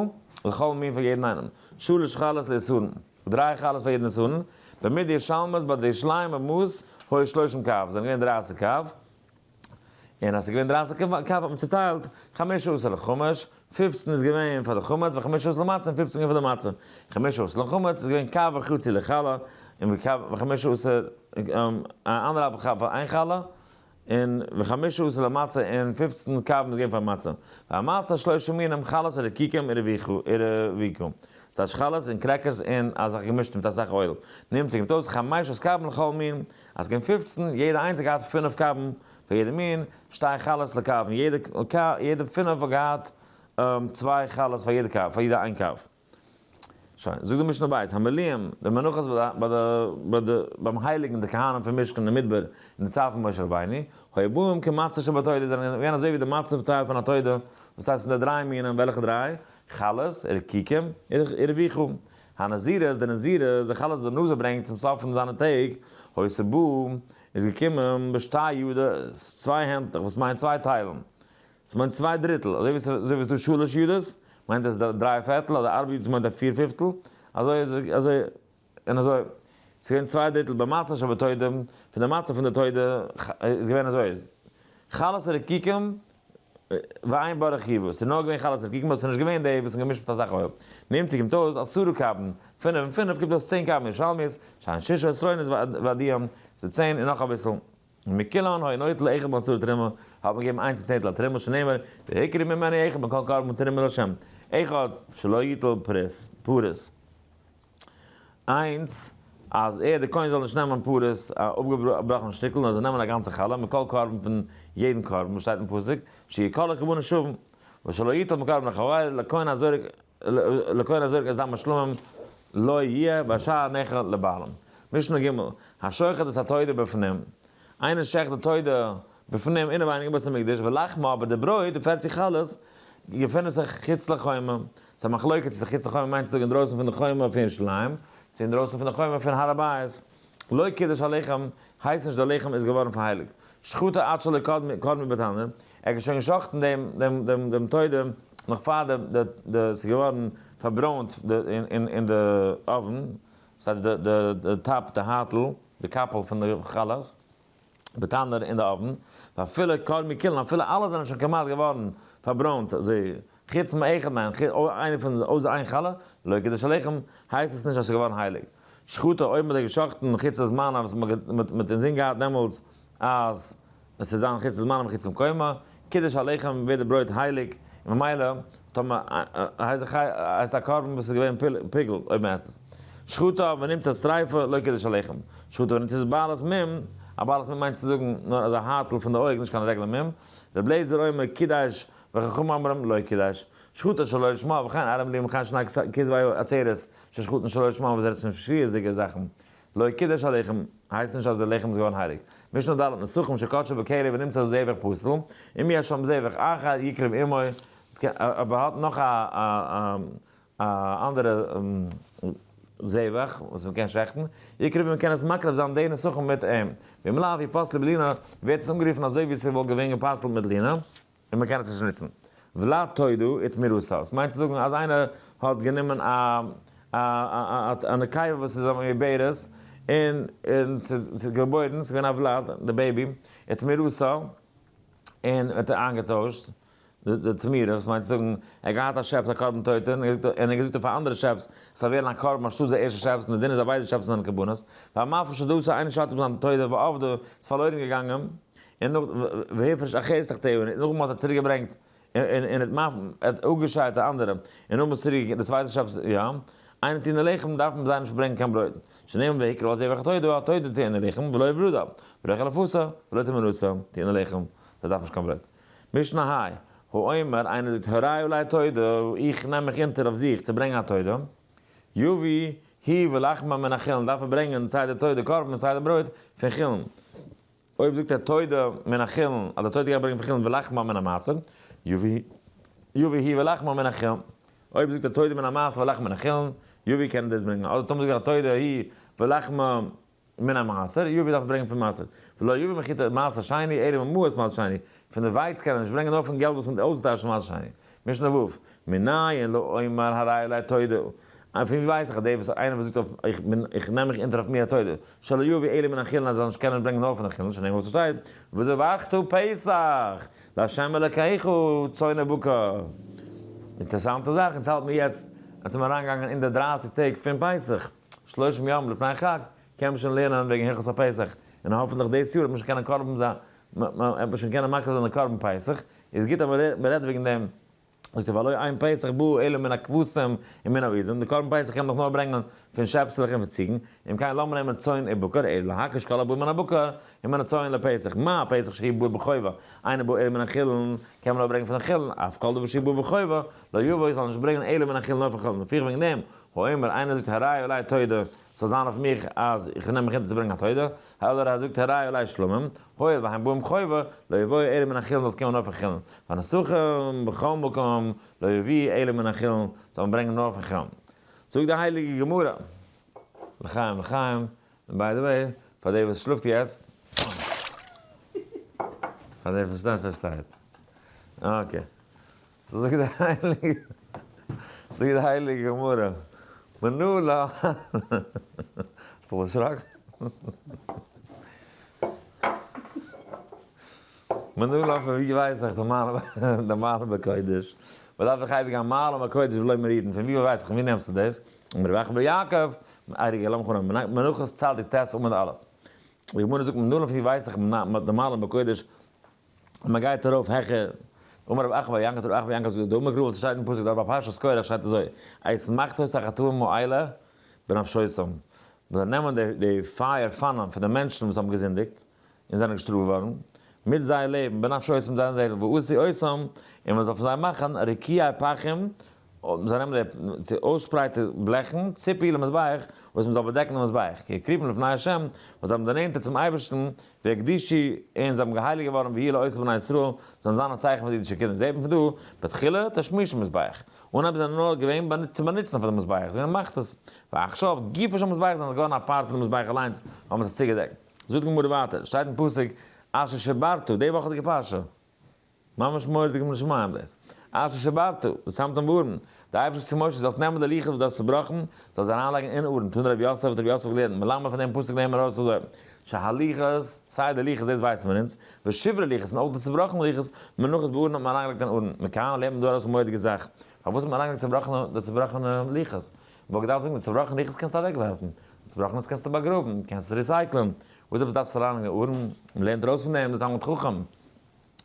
לכל מין פאר יעדן איינעם. שלש חלות לעשרון. דריי חלות פאר יעדן עשרון, במידה ירושלמית ביי די ירושלימ'ער מאס היו שלושים קב, זענען געווען דרייסיג קב, און אז ס'איז געווען דרייסיג קב האט מען צוטיילט, חמשה עשר לחמש, פופצן איז געווען פאר די חמץ, וחמשה עשר למצה און פופצן געווען פאר די מצה, חמשה עשר לחמץ איז געווען קב וחצי לחלה, און וחמשה עשר אנדערהאלב קב פאר איין חלה. און וחמשה עשר למצה און 15 קבין איז געווען פאר מצה. והמצה שלושה מינים חלות ורקיקים ורביקה. ס'טייטש חלות און crackers און א זאך געמישט מיט אסאך oil. נמצא קומט אויס חמשת קבין לכל מין, אז ס'געווען 15, יעדע איינס האט געהאט פינף קבין פאר יעדע מין, שתי חלות לקב, יעדע פינף האט געהאט צוויי חלות פאר יעדע קב, פאר יעדע איין קב. שוין, זאגט די משנה בית, המלואים, די מנחות ביי די, ביים הייליגן די כהנים פון משכן אין מדבר אין די צייט פון משה רבינו, היו באים כמצה שבתודה, זענען געווען אזוי ווי די מצה טייל פון א תודה, וואס הייסט פון די דריי מינים, וועלכע דריי? חלות, רקיקים, ורביכה. הנזירות, די נזירות, די חלות וואס די נזיר ברענגט צום סוף פון זיינע טעג, היתה באה, איז געקומען בשתי ידות, צוויי הענטלעך, וואס מיינט צוויי טיילן. ס'מיינט צוויי דריטל, אזוי ווי ס'איז דא שלש ידות, מיינט עס דריי פערטל, אדער ארבע ידות מיינט א פיר פיפטל, אזוי איז אזוי און אזוי. ס'איז געווען צוויי דריטל במצה שבתודה, פון די מצה פון די תודה איז געווען אזוי, חלות רקיקים ואין בה רכיבה, ס'איז נאר געווען חלות רקיקים אבער ס'איז נישט געווען די וואס איז געמישט מיט אסאך oil. נמצא קומט אויס עשרה קבין, פינף און פינף קומט אויס 10 קבין ירושלמיות, שהן ששה עשרונות ועדיהם, ס'איז 10 און נאך אביסל. מכולן היה נוטל אחד מעשרה תרומה, האט מען געגעבן איינס צענטל א תרומה שנאמר, והקריב ממנו אחד מכל קרבן תרומה לה', אחד שלא יטול פרס, פרס. איינס, אז ער דער כהן זאל נישט נעמען פרס, א אפגעבראכענע שטיקל, נאר זאל נעמען א גאנצע חלה, מכל קרבן פון יעדן קרבן, וואס שטייט אין פסוק, שיהיו כל הקרבנות שווים, ושלא יטול מקרבן לחברו, לכהן הזורק לכהן הזורק את דם השלמים לא יהיה והשאר נאכל לבעלים. משנה ג', השוחט את התודה בפנים, איינער שעכט די תודה בפנים אינעווייניג אין בית המקדש, ולחמה אבער די ברויט, די פערציג חלות, געפינען זיך חוץ לחומה. ס'איז א מחלוקת צו חוץ לחומה מיינט צו זאגן אינדרויסן פון די חומה פון ירושלים, צו אינדרויסן פון די חומה פון הר הבית. לא קידש הלחם, הייסט נישט די לחם איז געווארן פארהייליגט. שחטו עד שלא קדמו בתנור, ער האט שוין געשחט'ן דעם תודה נאך פאר די די ס'איז געווארן פארברוינט אין די אויוון, ס'הייסט די טאפ, די הייטל, די קאפל פון די חלות, בתנור אין די אויוון, ואפילו קרמו כולן, אפילו אלע זענען שוין כמעט געווארן פארברוינט, אזוי חוץ מאחד מהן, איינער פון זיי, אויסער איין חלה, לא קידש הלחם, הייסט עס נישט אז ס'איז געווארן הייליג. שחטו, אויב מ'האט געשחט'ן חוץ לזמנה וואס מ'האט אינזין געהאט דעמאלטס אז עס איז זיין חוץ לזמנה וחוץ למקומה, קידש הלחם ווערט די ברויט הייליג, און ממילא טאמער הייסט עס א קרבן וואס איז געווען פיגול אויב מ'עסט עס. שחטו ונמצאת טריפה לא קידש הלחם. שחטו ונמצאת בעלת מום, א בעלת מום מיינט צו זאגן נאר אזא הייטל פון די אויג נישט קיין רעגולער מום, ר' אליעזר אומר קידש וחכמים אומרים לא קידש. שחטו שלא לשמה וכן אלו מלואים וכן שני כתבי עצרת ששחטן שלא לשמה וואס רעדט פון שבועות'דיגע זאכן. לא קידש הלחם הייסט נישט אז די לחם איז געווארן הייליג. משנה ד' נסכים שקדשו בכלי ונמצא זבח פסול, אם יש שם זבח אחר יקריב עמו, אויב ער האט נאך א אנדערע זבח וואס מען קען שעכטן, יקריב מען קען עס מקריב זיין די נסכים מיט אים. ואם לאו יפסלו בלינה, ווערט עס אנגערופן אזוי ווי ס'וואלט געווען גע'פסל'ט מיט לינה. און מען קען עס נישט נוצן. ולד תודה ותמורתה. עס מיינט צו זאגן אז איינער האט גענומען א א נקבה וואס איז א מעוברת און און ס'איז געבוירן, ס'איז געווען א ולד, די baby, ותמורתה, און האט ער איינגעטוישט די תמורה, וואס מיינט צו זאגן ער האט געהאט א שעפס א קרבן תודה, און ער האט געזאגט פאר אנדערע שעפס ס'זאל ווערן א קרבן אנשטאט די ערשטע שעפס, און די דין איז אז ביידע שעפסן זענען קרבנות. והמפריש עדתו איינער שאדט אפ זיין תודה ואבדה, ס'איז פארלוירן געגאנגען. און נאך והפריש אחרת תחתיה, און נאכדעם האט ער צוריק געברענגט און האט האט אפגעשיידט די אנדערע, און נאכדעם איז צוריק די צווייטע שבת, יא, אין טעונין לחם דארף מען זיי נישט ברענגען קיין ברויט, שנאמר והקריב על זבח התודה התודה טעונה לחם ולא ורדה, ולא חלפתה ולא תמורתה טעונה לחם, זיי דארפן נישט קיין ברויט. משנה ה', האומר, איינער זאגט הרי עלי תודה, איך נעם מיך אונטער אויף זיך צו ברענגען א תודה, יביא היא ולחמה מן החולין, דארף ער ברענגען סיי די תודה קרבן און סיי די ברויט פון חולין. אויב זאגט ער תודה מן החולין אז די תודה גייט ברענגען פון חולין ולחמה מן המעשר, יביא יביא היא ולחמה מן החולין. אויב זאגט ער תודה מן המעשר ולחמה מן החולין, יביא קען ער דאס ברענגען. אדער טאמער זאגט ער תודה היא ולחמה מן המעשר, יביא דארף ער ברענגען פון מעשר. ולא יביא מחיטה מעשר שני, אלא ממעות מעשר שני. פון די ווייץ קען ער נישט ברענגען נאר פון געלט וואס מען האט אויסגעטייטשט מעשר שני. משנה ו', מנין לאומר הרי עלי תודה. פון ווי ווייס איך אז דער וואס איינער וואס זאגט אויף איך בין איך נעם מיך אונטער אויף מיר א תודה, שלא יביא אלא מן החולין אז ער זאל נישט קענען ברענגען נאר פון די חולין, שנאמר וואס עס שטייט, וזבחת פסח לה' אלקיך צאן ובקר. אינטערעסאנטע זאך, אונז האלט מיר יעצט, אונז זעמיר אריינגעגאנגען אין די דרייסיג טעג פון פסח, שלושים יום לפני החג, קען מען שוין לערנען וועגן הלכות הפסח, און האפענטליך דאס יאר וועט מען שוין קענען קרבן זיין. וועט מען שוין קענען מקריב זיין די קרבן פסח, איז גוט אז מען רעדט וועגן דעם. זאגט ער והלא אין פסח בא אלא מן הכבשים ומן העזים, די קרבן פסח קען מען דאך נאר ברענגען פון שעפסלעך און פון ציגן, אם כן למה נאמר צאן ובקר, אלא להקיש כל הבא מן הבקר ומן הצאן לפסח, מה פסח שהוא בא בחובה, אינו בא אלא מן החולין, קען מען נאר ברענגען פון די חולין, אף כל דבר שהוא בא בחובה, לא יבוא, זאל נישט ברענגען אלא מן החולין נאר פון חולין, לפיכך וועגן דעם, האומר, איינער זאגט הרי עלי תודה, ס'זאל זיין אויף מיך אז איך נעם מיך אונטער צו ברענגען א תודה, אדער ער זאגט הרי עלי שלמים, הואיל והם באים חובה, לא יבואו אלא מן החולין זאל עס קומען נאר פון חולין, והנסכים בכל מקום לא יביאו אלא מן החולין, זאל מען ברענגען נאר פון חולין. זאגט די הייליגע גמרא, לחיים לחיים, און by the way, פאר דער וואס שלאפט יעצט, פאר דער פארשטייט פארשטייט. Okay. so זאגט די הייליגע, זאגט די הייליגע גמרא, מנא לן, האסט דיך דערשראקן? מנא לן פון ווי ווייס איך די מעלה בקודש? מען דארף דאך אייביג א מעלה בקודש ולא מורידין, פון ווי ווייס איך, פון ווי נעמסטו דאס? אמר רבי אחא בר יעקב, אייריגע לאמיך אנהויבן, מנחות צדיק ט' עמוד א', די גמרא זאגט מנא לן פון ווי ווייס איך די מעלה בקודש און מען גייט ארויף העכער, אמר רב אחא בר יעקב, רב אחא בר יעקב זאגט, דאמר קרא וואס שטייט אין פסוק דארט ביי פרשת קרח שטייט אזוי, את מחתות החטאים האלה בנפשותם, מען זאל נעמען די פייער פאנען פון די מענטשן וואס האבן געזינדיגט און זענען געשטראפט געווארן, מיט זייער לעבן, בנפשותם זייער זעלן, ועשו אותם, און מען זאל פון זיי מאכן רקיעי פחים, זיי נעמען די צו אויסשפרייטע בלעכן, ציפוי למזבח, וואס מען זאל באדעקן דעם מזבח, כי הקריבום לפני ה', וואס זיי האבן דערנענטערט צום אייבערשטן, והקדישו, און זיי האבן געהייליגט געווארן, ויהיו לאות לבני ישראל, זאלן זיין א צייכן פאר די אידישע קינדער. זעט מען פון דא, בתחילה תשמיש המזבח, אנהייב זענען נאר געווען צו באנוצן פאר דעם מזבח, זיי זענען מחתות, ועכשיו גופו של מזבח זענען זיי געווארן א part פונעם מזבח אליינס, ווייל מען האט עס צוגעדעקט. זאגט די גמרא ווייטער, שטייט אין פסוק, אשר שברת, די וואכעדיגע פרשה, ממש מורא'דיג מן השמים דאס. אשר שברת, ושמתם בארון, די אייבערשטער זאגט צו משה זאלסט נעמען די לוחות וואס דו האסט צובראכן, זאלסט זיי אריינלייגן אין ארון, תנא רב יוסף האט רב יוסף געלערנט, מלמד פון דעם פסוק לערנט מען ארויס אזוי, שהלוחות, סיי די לוחות דאס ווייסט מען אונז, ושברי לוחות און אויך די צובראכענע לוחות, מונחות בארון האט מען אריינגעלייגט אין ארון, מכאן לערנט מען דא ארויס א מורא'דיגע זאך, פארוואס האט מען אריינגעלייגט צובראכענע די צובראכענע לוחות? מען וואלט געדארפט זאגן די צובראכענע לוחות קענסטו אוועקווארפן, די צובראכענע קענסטו באגראבן, קענסט עס recycle ען, וואס עפעס דארפסטו אריינלייגן אין ארון? מען לערנט ארויס פון דעם די תלמיד חכם.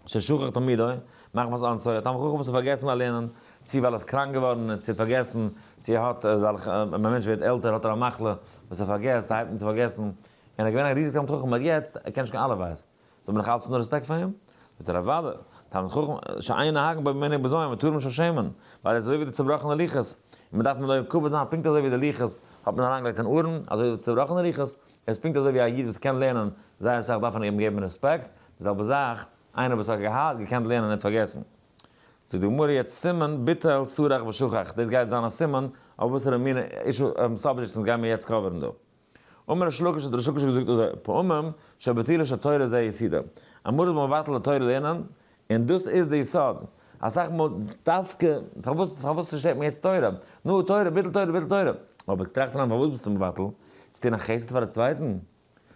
ששכח תלמודו, מחמת אונסו, א תלמיד חכם וואס האט פארגעסן א לערנען, צו ווייל ער איז קראנק געווארן, צו האט פארגעסן, צו ער האט אזעלכע, ווען א מענטש ווערט עלטער האט ער א מחלה וואס ער פארגעסט, ס'הייבט אן צו פארגעסן, און ער איז געווען א ריזיגע תלמיד חכם, באט יעצט, ער קען נישט קיין אלף בית, זאל מען נאך אלץ האבן רעספעקט פאר אים? זאגט ער אוודאי, תלמיד חכם, שאין נוהגין בו מנהג בזיון, מען טאר אים נישט פארשעמען, ווייל ער איז אזוי ווי די צובראכענע לוחות, און מען דארף מלא כבוד זיין פונקט אזוי ווי די לוחות האט מען אריינגעלייגט אין ארון, אזוי ווי די צובראכענע לוחות, איז פונקט אזוי ווי א איד וואס קען לערנען זייער אסאך דארף מען אים געבן רעספעקט, די זעלבע זאך איינער וואס האט געהאט געקענט לערנען און האט פארגעסן. זאגט די גמרא יעצט סימן ביטל סרח ושכח, דאס גייט זיין א סימן אויף וואסערע מינע issue subjects אונז גיימיר יעצט cover ן דא. אמר ריש לקיש האט ריש לקיש געזאגט אזוי, פעמים שביטולו של תורה זה יסודו, אמאל איז מען מבטל די תורה לערנען און דאס איז די יסוד, אסאך מאל דווקא, פארוואס פארוואס צושטערט מען יעצט תורה? נו תורה ביטול תורה ביטול תורה, אבער טראכט אריין פארוואס ביסטו מבטל? צו טון א חסד פאר א צווייטן?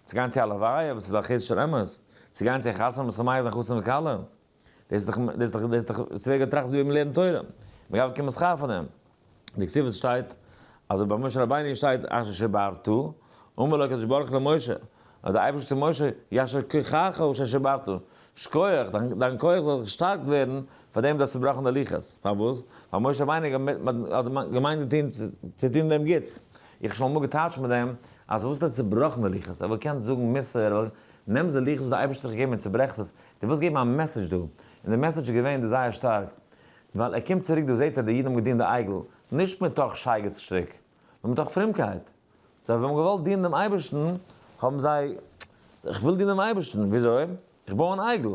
צו גיין צו א לוויה וואס איז א חסד של אמת? צו גיין צו א חתונה משמח זיין חתן וכלה? דאס איז דאך דאס איז דאך דאס איז דאך ס'ווערט געטראכט ווי מ'לערנט תורה, מ'גייט באקומען שכר פאר דעם. די כתיב וואס שטייט אז ביי משה רבינו שטייט אשר שברת, אמר לו הקדוש ברוך הוא למשה, האט דער אייבערשטער צו משה, יישר כחך ששברת, שכוח, דיין כח זאל געשטארקט ווערן פאר דעם דו האסט צובראכן די לוחות, פארוואס? ווייל משה רבינו האט געמיינט געטון צו טון דעם גוטס, איך האב שוין אמאל געטייטשט מיט דעם, אז וואס האט ער צובראכן די לוחות, ער וואלט געקענט זאגן מוסר, נעמסט די לוחות וואס דער אייבערשטער האט דיך געגעבן און צוברעכסט עס, דו ווילסט געבן א message דא, און די message איז געווען דא זייער שטארק, ווייל ער קומט צוריק דא זעט ער די אידן האבן געדינט די עגל, נישט מתוך שייגעץ שטריק, נאר מתוך פרומקייט, זיי האבן געוואלט דינען דעם אייבערשטן, האבן זיי, איך וויל דינען דעם אייבערשטן, וויאזוי? איך בוי אן עגל.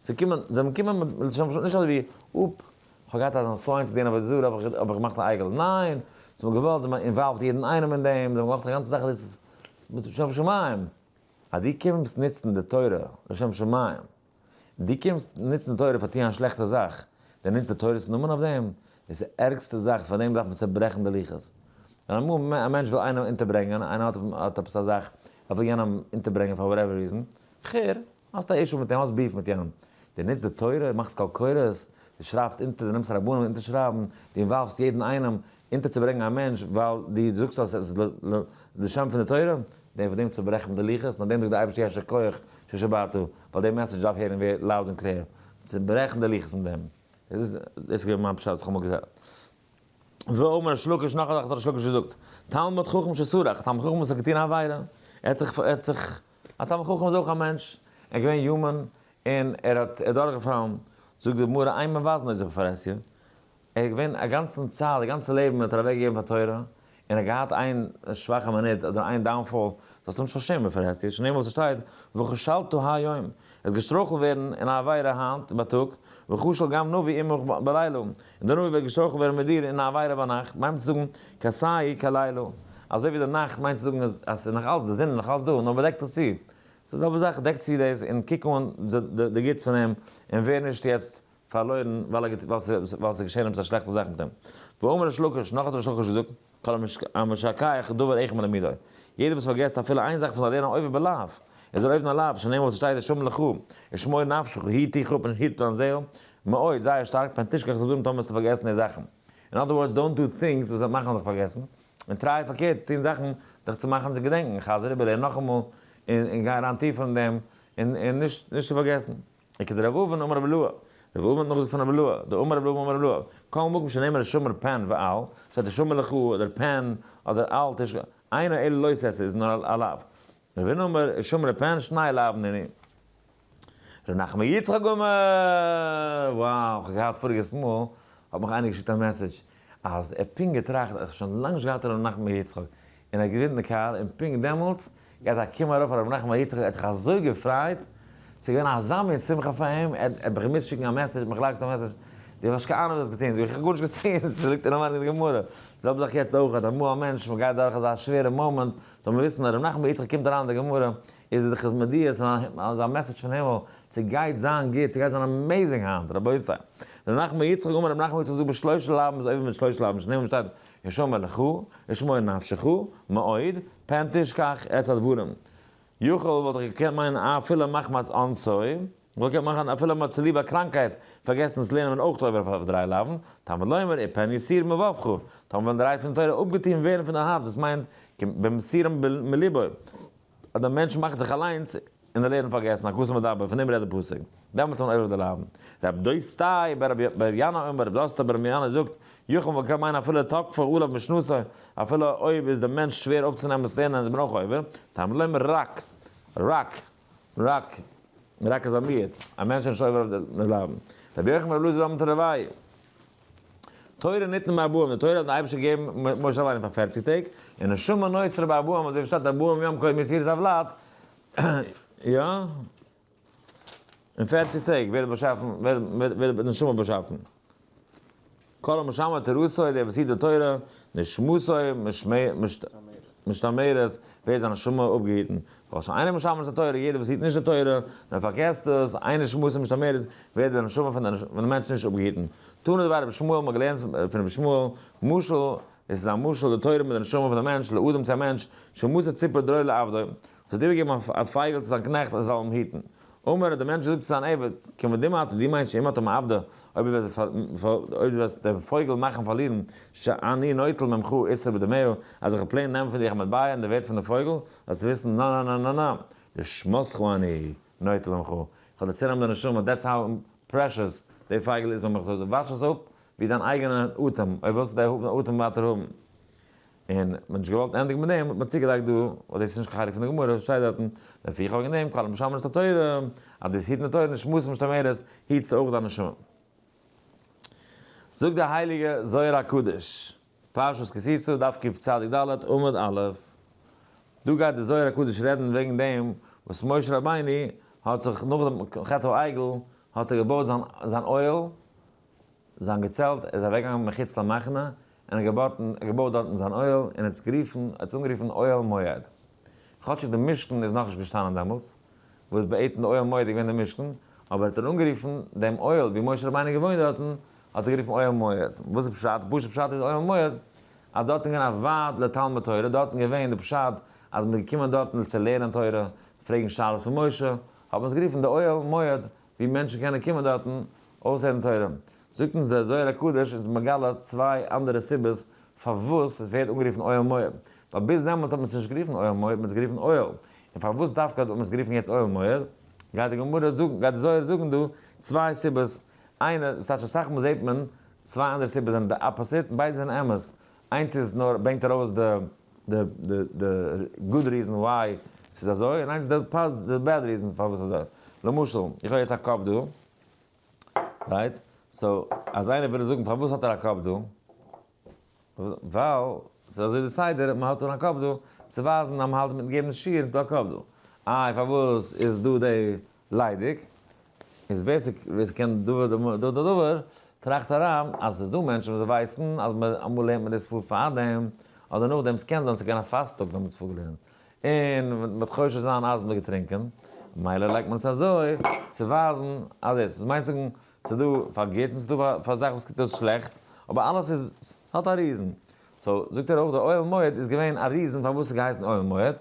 זיי קומען, זיי האבן קומען מיט, נישט אזוי ווי, אפ, איך האב געהאט אזא נסיון צו דינען עבודה זרה, האב איך געמאכט א עגל. ניין, זיי האבן געוואלט, זיי האבן involved יעדן איינעם אין דעם, זיי האבן געמאכט א גאנצע זאך, דאס איז לשם שמים. אז דו קומסט נוצן די תורה לשם שמים, דו קומסט נוצן די תורה פאר טוהן א שלעכטע זאך, דו נוצט די תורה'ס נאמען אויף דעם, דאס איז די ערגסטע זאך, פאר דעם דארף מען צעברעכן די לוחות. ווען אמאל א מענטש וויל איינעם אונטערברענגען, איינער האט האט עפעס א זאך, ער וויל יענעם אונטערברענגען פאר whatever reason, כ'הער, האסט א issue מיט אים, האסט beef מיט יענעם, דו נוצט די תורה, מאכסט קול קורא'ס, דו שרייבסט אונטער, דו נעמסט רבנים אונטערשרייבן, דו involve סט יעדן איינעם אונטערצוברענגען א מענטש ווייל דו זאגסט אז עס איז לשם פון די תורה. דעם פון דעם צוברעכט מען די לוחות, נאך דעם זאגט דער אייבערשטער יישר כח ששברת, ווייל די message דארף הערן ווער loud און clear, צוברעכן די לוחות מיט דעם. דאס איז דאס איז געווען מיין פשט וואס איך האב אמאל געזאגט. ואמר ריש לקיש, נאך א זאך האט ריש לקיש געזאגט, תלמיד חכם שסרח, תלמיד חכם וואס האט געטון א עבירה, ער האט זיך, ער האט זיך, א תלמיד חכם איז אויך א מענטש, ער איז געווען human, און ער האט, ער איז דורכגעפאלן, זאגט די גמרא, אין מבזין אותו בפרהסיא, ער איז געווען א גאנצן צייט, די גאנצע לעבן האט ער אוועק געגעבן פאר תורה, און ער האט געהאט איין שוואכע מינוט אדער איין downfall, זאלסט אים נישט פארשעמען בפרהסיא, שנאמר וואס עס שטייט, וכשלת היום, עס געשטרויכלט ווערן אין א עבירה היינט בייטאג, וכשל גם נביא עמך בלילה, און דער נביא וועט געשטרויכלט ווערן מיט דיר אין א עבירה ביינאכט, מיינט צו זאגן, כסהו כלילה, אזוי ווי די נאכט מיינט צו זאגן אז עס איז נאך אלץ, די זון איז נאך אלץ דא, נאר מען דעקט עס צו. ס'איז די זעלבע זאך, דעק צו דאס און קוק אן די גוטס פון אים, און ווער נישט יעצט פארלוירן ווייל עס איז געשען עפעס א שלעכטע זאך מיט אים. ואמר ריש לקיש, נאך האט ריש לקיש געזאגט, כל המשכח דבר אחד מלימודו, יעדער וואס פארגעסט אפילו איין זאך פון זיין לערנען עובר בלאו, איז ער עובר א לאו, שנאמר וואס עס שטייט השמר לך, ושמור נפשך, היט דיך אפ און היט דיין זעהל, מאוד, זייער שטארק, פן תשכח את הדברים טאמער וועסטו פארגעסן די זאכן. אין other words, don't do things וואס וועט מאכן דיך פארגעסן, און try פארקערט צו טון זאכן דיך צו מאכן צו געדענקן, חזר איבער לערן נאכאמאל, און גיי אריין טיפער אין דעם, און נישט צו פארגעסן. וכדרב אבין אמר רבי אילעא, רב אבין האט נאכגעזאגט פון רבי אילעא, דאמר רבי אבין אמר רבי אילעא, כל מקום שנאמר השמר פן ואל, שטייט השמר לך אדער פן אדער אל תשכח, אינו אלא לא תעשה איז נאר א לאו. רב הונא אמר השמר פן שני לאוין נינהו. ר' נחמן יצחק אמר, wow, כ'האב געהאט פאריגעס מאל האט מיך איינער געשיקט א message אז ער האט פונקט געטראכט אז כ'האב שוין לאנג נישט געהאט ר' נחמן יצחק, און ער האט געוואוינט אין די קאר און פונקט דעמאלטס גייט א קום ארויף רבי נחמן יצחק ער האט זיך אזוי געפרייט, ס'איז געווען אזא מין שמחה פאר אים, ער האט מיך געמוזט שיקן א message, מיך געלייגט א message, דו האסט קיין אהנונג וואס דו האסט געטון, זאג איך, איך האב גארנישט געטון, ס'ליגט אינעווייניג אין די גמרא, די זעלבע זאך יעצט אויך, אז אמאל א מענטש, מ'גייט דורך אזא שווערע מאמענט, זאל מען וויסן אז רבי נחמן יצחק קומט אריין אין די גמרא, איז ער דיך מודיע, ס'איז א message פון הימל, ס'גייט זיין גוט, ס'גייט זיין amazing היינט, רבותי. רבי נחמן יצחק אמר, רבי נחמן יצחק זאגט בשלושה לאווין איז עובר מיט שלושה לאווין, שנאמר שטייט, השמר לך, ושמור נפשך, מאוד, פן תשכח את הדברים. יכול וואלט איך געקענט מיינען אפילו מחמת אונסו, וואלט געקענט מאכן אפילו מ'האט צוליב א קראנקייט פארגעסן עס לערנען אויך עובר אויף דריי לאווין, תלמוד לומר ופן יסיר מלבבך, טאמער וועלן די רייד פון תורה אפגעטון ווערן פון דיין הארץ, דאס מיינט במסירם מליבו, אז דער מענטש מאכט זיך אליינס און די לערנען פארגעסן, הכתוב מדבר, פון דעם רעדט די פסוק, דעמאלטס איז מען עובר אויף די לאווין. רב דוסתאי בר ינאי אומר, רב דוסתאי בר ינאי זאגט, יכול וואלט געקענט מיינען אפילו תקפה עליו משנתו, אפילו אויב איז דער מענטש שווער אויפצונעמען דאס לערנען איז מען אויך עובר, תלמוד לומר רק, רק, רק, רק איז א מיעוט, א מענטש איז נישט עובר אויף די לאווין. רבי יוחנן ברבי אלעזר אמר תרוייהו. תורה ניתנה בארבעים, די תורה האט דער אייבערשטער געגעבן משה רבינו פאר פערציג טעג, און נשמה נוצרה בארבעים, אזוי ווי שטייט ארבעים יום קודם יצירת הוולד, יא? אין פערציג טעג ווערט באשאפן, ווערט די נשמה באשאפן. כל המשמר תורתו, דער וואס היט די תורה, נשמתו משתמרת, ווערט זיין נשמה אפגעהיטן. כל שאינו משמר את התורה, יעדער וואס היט נישט די תורה, נאר פארגעסט עס, אין נשמתו משתמרת, ווערט די נשמה פון דעם מענטש נישט אפגעהיטן. תנא דבי רבי ישמעאל, מ'האט געלערנט פון רבי ישמעאל, משל, עס איז א משל די תורה מיט די נשמה פון דעם מענטש, לאדם צו א מענטש, שמסר ציפור דרור לעבדו, וואס האט איבערגעגעבן א פייגל צו זיין קנעכט ער זאל אים היטן. אמר, האט דער מענטש געזאגט צו זיין עבד, כמדומה אתה, דו מיינסט שאם אתה מאבדו, אויב דו וועסט דעם פויגל מאכן פארלירן, שאני נוטל ממך איסר בדמיה, אז איך וועל plain נעמען פון דיך א מטבע אין די ווערט פון דעם פויגל, זאלסטו וויסן, נא נא נא נא נא, נשמתך אני נוטל ממך, איך וועל דיר צונעמען די נשמה, that's how precious די פייגל איז ביי מיך, so וואטש עס אפ ווי דיין אייגענע אטעם, אויב ווילסטו די אטעם ווייטער האבן. און מען האט נישט געוואלט ענדיגן מיט דעם, האט מען צוגעלייגט דא, ווייל דאס איז נישט קיין חלק פון די גמרא, שטייט דארטן, לפיכך וועגן דעם, כל המשמר את התורה, אז דאס היטן די תורה נשמתו משתמרת, היטסטו אויך דיין נשמה. זאגט דער הייליגער זוהר הקדוש, פרשת כי תשא, דף קצ"ד, עמוד א', דא גייט דער זוהר הקדוש רעדן וועגן דעם וואס משה רבינו האט זיך נאך דעם חטא העגל האט ער געבויט זיין אוהל, זיין געצעלט, ער איז אוועקגעגאנגען מחוץ למחנה, און ער האט געבויט דארטן זיין אוהל, און האט עס גערופן, האט עס אנגערופן אוהל מועד. כאטשיג די משכן איז נאכנישט געשטאנען דעמאלטס, וואס בעצם די אוהל מועד איז געווען די משכן, אבער האט ער אנגערופן דעם אוהל ווי משה רבינו איז געוואוינט דארטן, האט ער גערופן אוהל מועד. וואס איז פשט? פשוט פשט איז אוהל מועד, אז דארטן איז געווען א ועד לתלמוד תורה, דארטן איז געווען די פשט אז מען איז געקומען דארטן צו לערנען תורה, פרעגן שאלות פון משה, האט מען עס גערופן די אוהל מועד, ווי מענטשן קענען קומען דארטן אויסהערן תורה. זאגט אונז דער זוהר הקדוש אונז מגלה צוויי אנדערע סיבות פארוואס עס ווערט אנגערופן אוהל מועד. ווייל ביז דעמאלטס האט מען עס נישט גערופן אוהל מועד, מען האט עס גערופן אוהל. און פארוואס דווקא האט מען עס גערופן יעצט אוהל מועד? גייט די גמרא זאגן, גייט די זוהר זאגן דא צוויי סיבות, איינע, ס'טייטש אסאך מאל זעט מען צוויי אנדערע סיבות זענען די opposite, און ביידע זענען אמת. איינס איז נאר ברענגט ארויס די די די די good reason why ס'איז אזוי, און איינס די פאז די bad reason פארוואס אזוי. למשל, איך האב יעצט א קאפ דא, right? So אז איינער וויל זאגן פארוואס האט ער א קאפ דא? ווייל ס'איז אזוי די סדר, מ'האט אן א קאפ דא, צו ווייזן אז מ'האלט מיטן געבן שיעור און ס'איז דא א קאפ דא. איי פארוואס איז דא די ליידיג? איז ווער ס'קען דבר דבר טראכט אריין אז ס'איז דא מענטשן וואס ווייסן אז אמאל לערנט מען דאס פאר פארדעם אדער נאכדעם, ס'קען זיין ס'איז געווען א פאסט טאג ווען מ'האט עס פארגעלערנט און מ'וועט חושש זיין אז מ'האט געטרינקען, מילא לייגט מען עס אזוי צו ווייזן אז דאס, וואס מיינט זאגן ס'איז דא פאר גוטס און ס'איז דא פאר זאכן וואס קוקט אויס שלעכטס, אבער אלעס איז, ס'האט א reason. So זאגט ער אויך די אוהל מועד איז געווען א reason פארוואס ס'איז געהייסן אוהל מועד,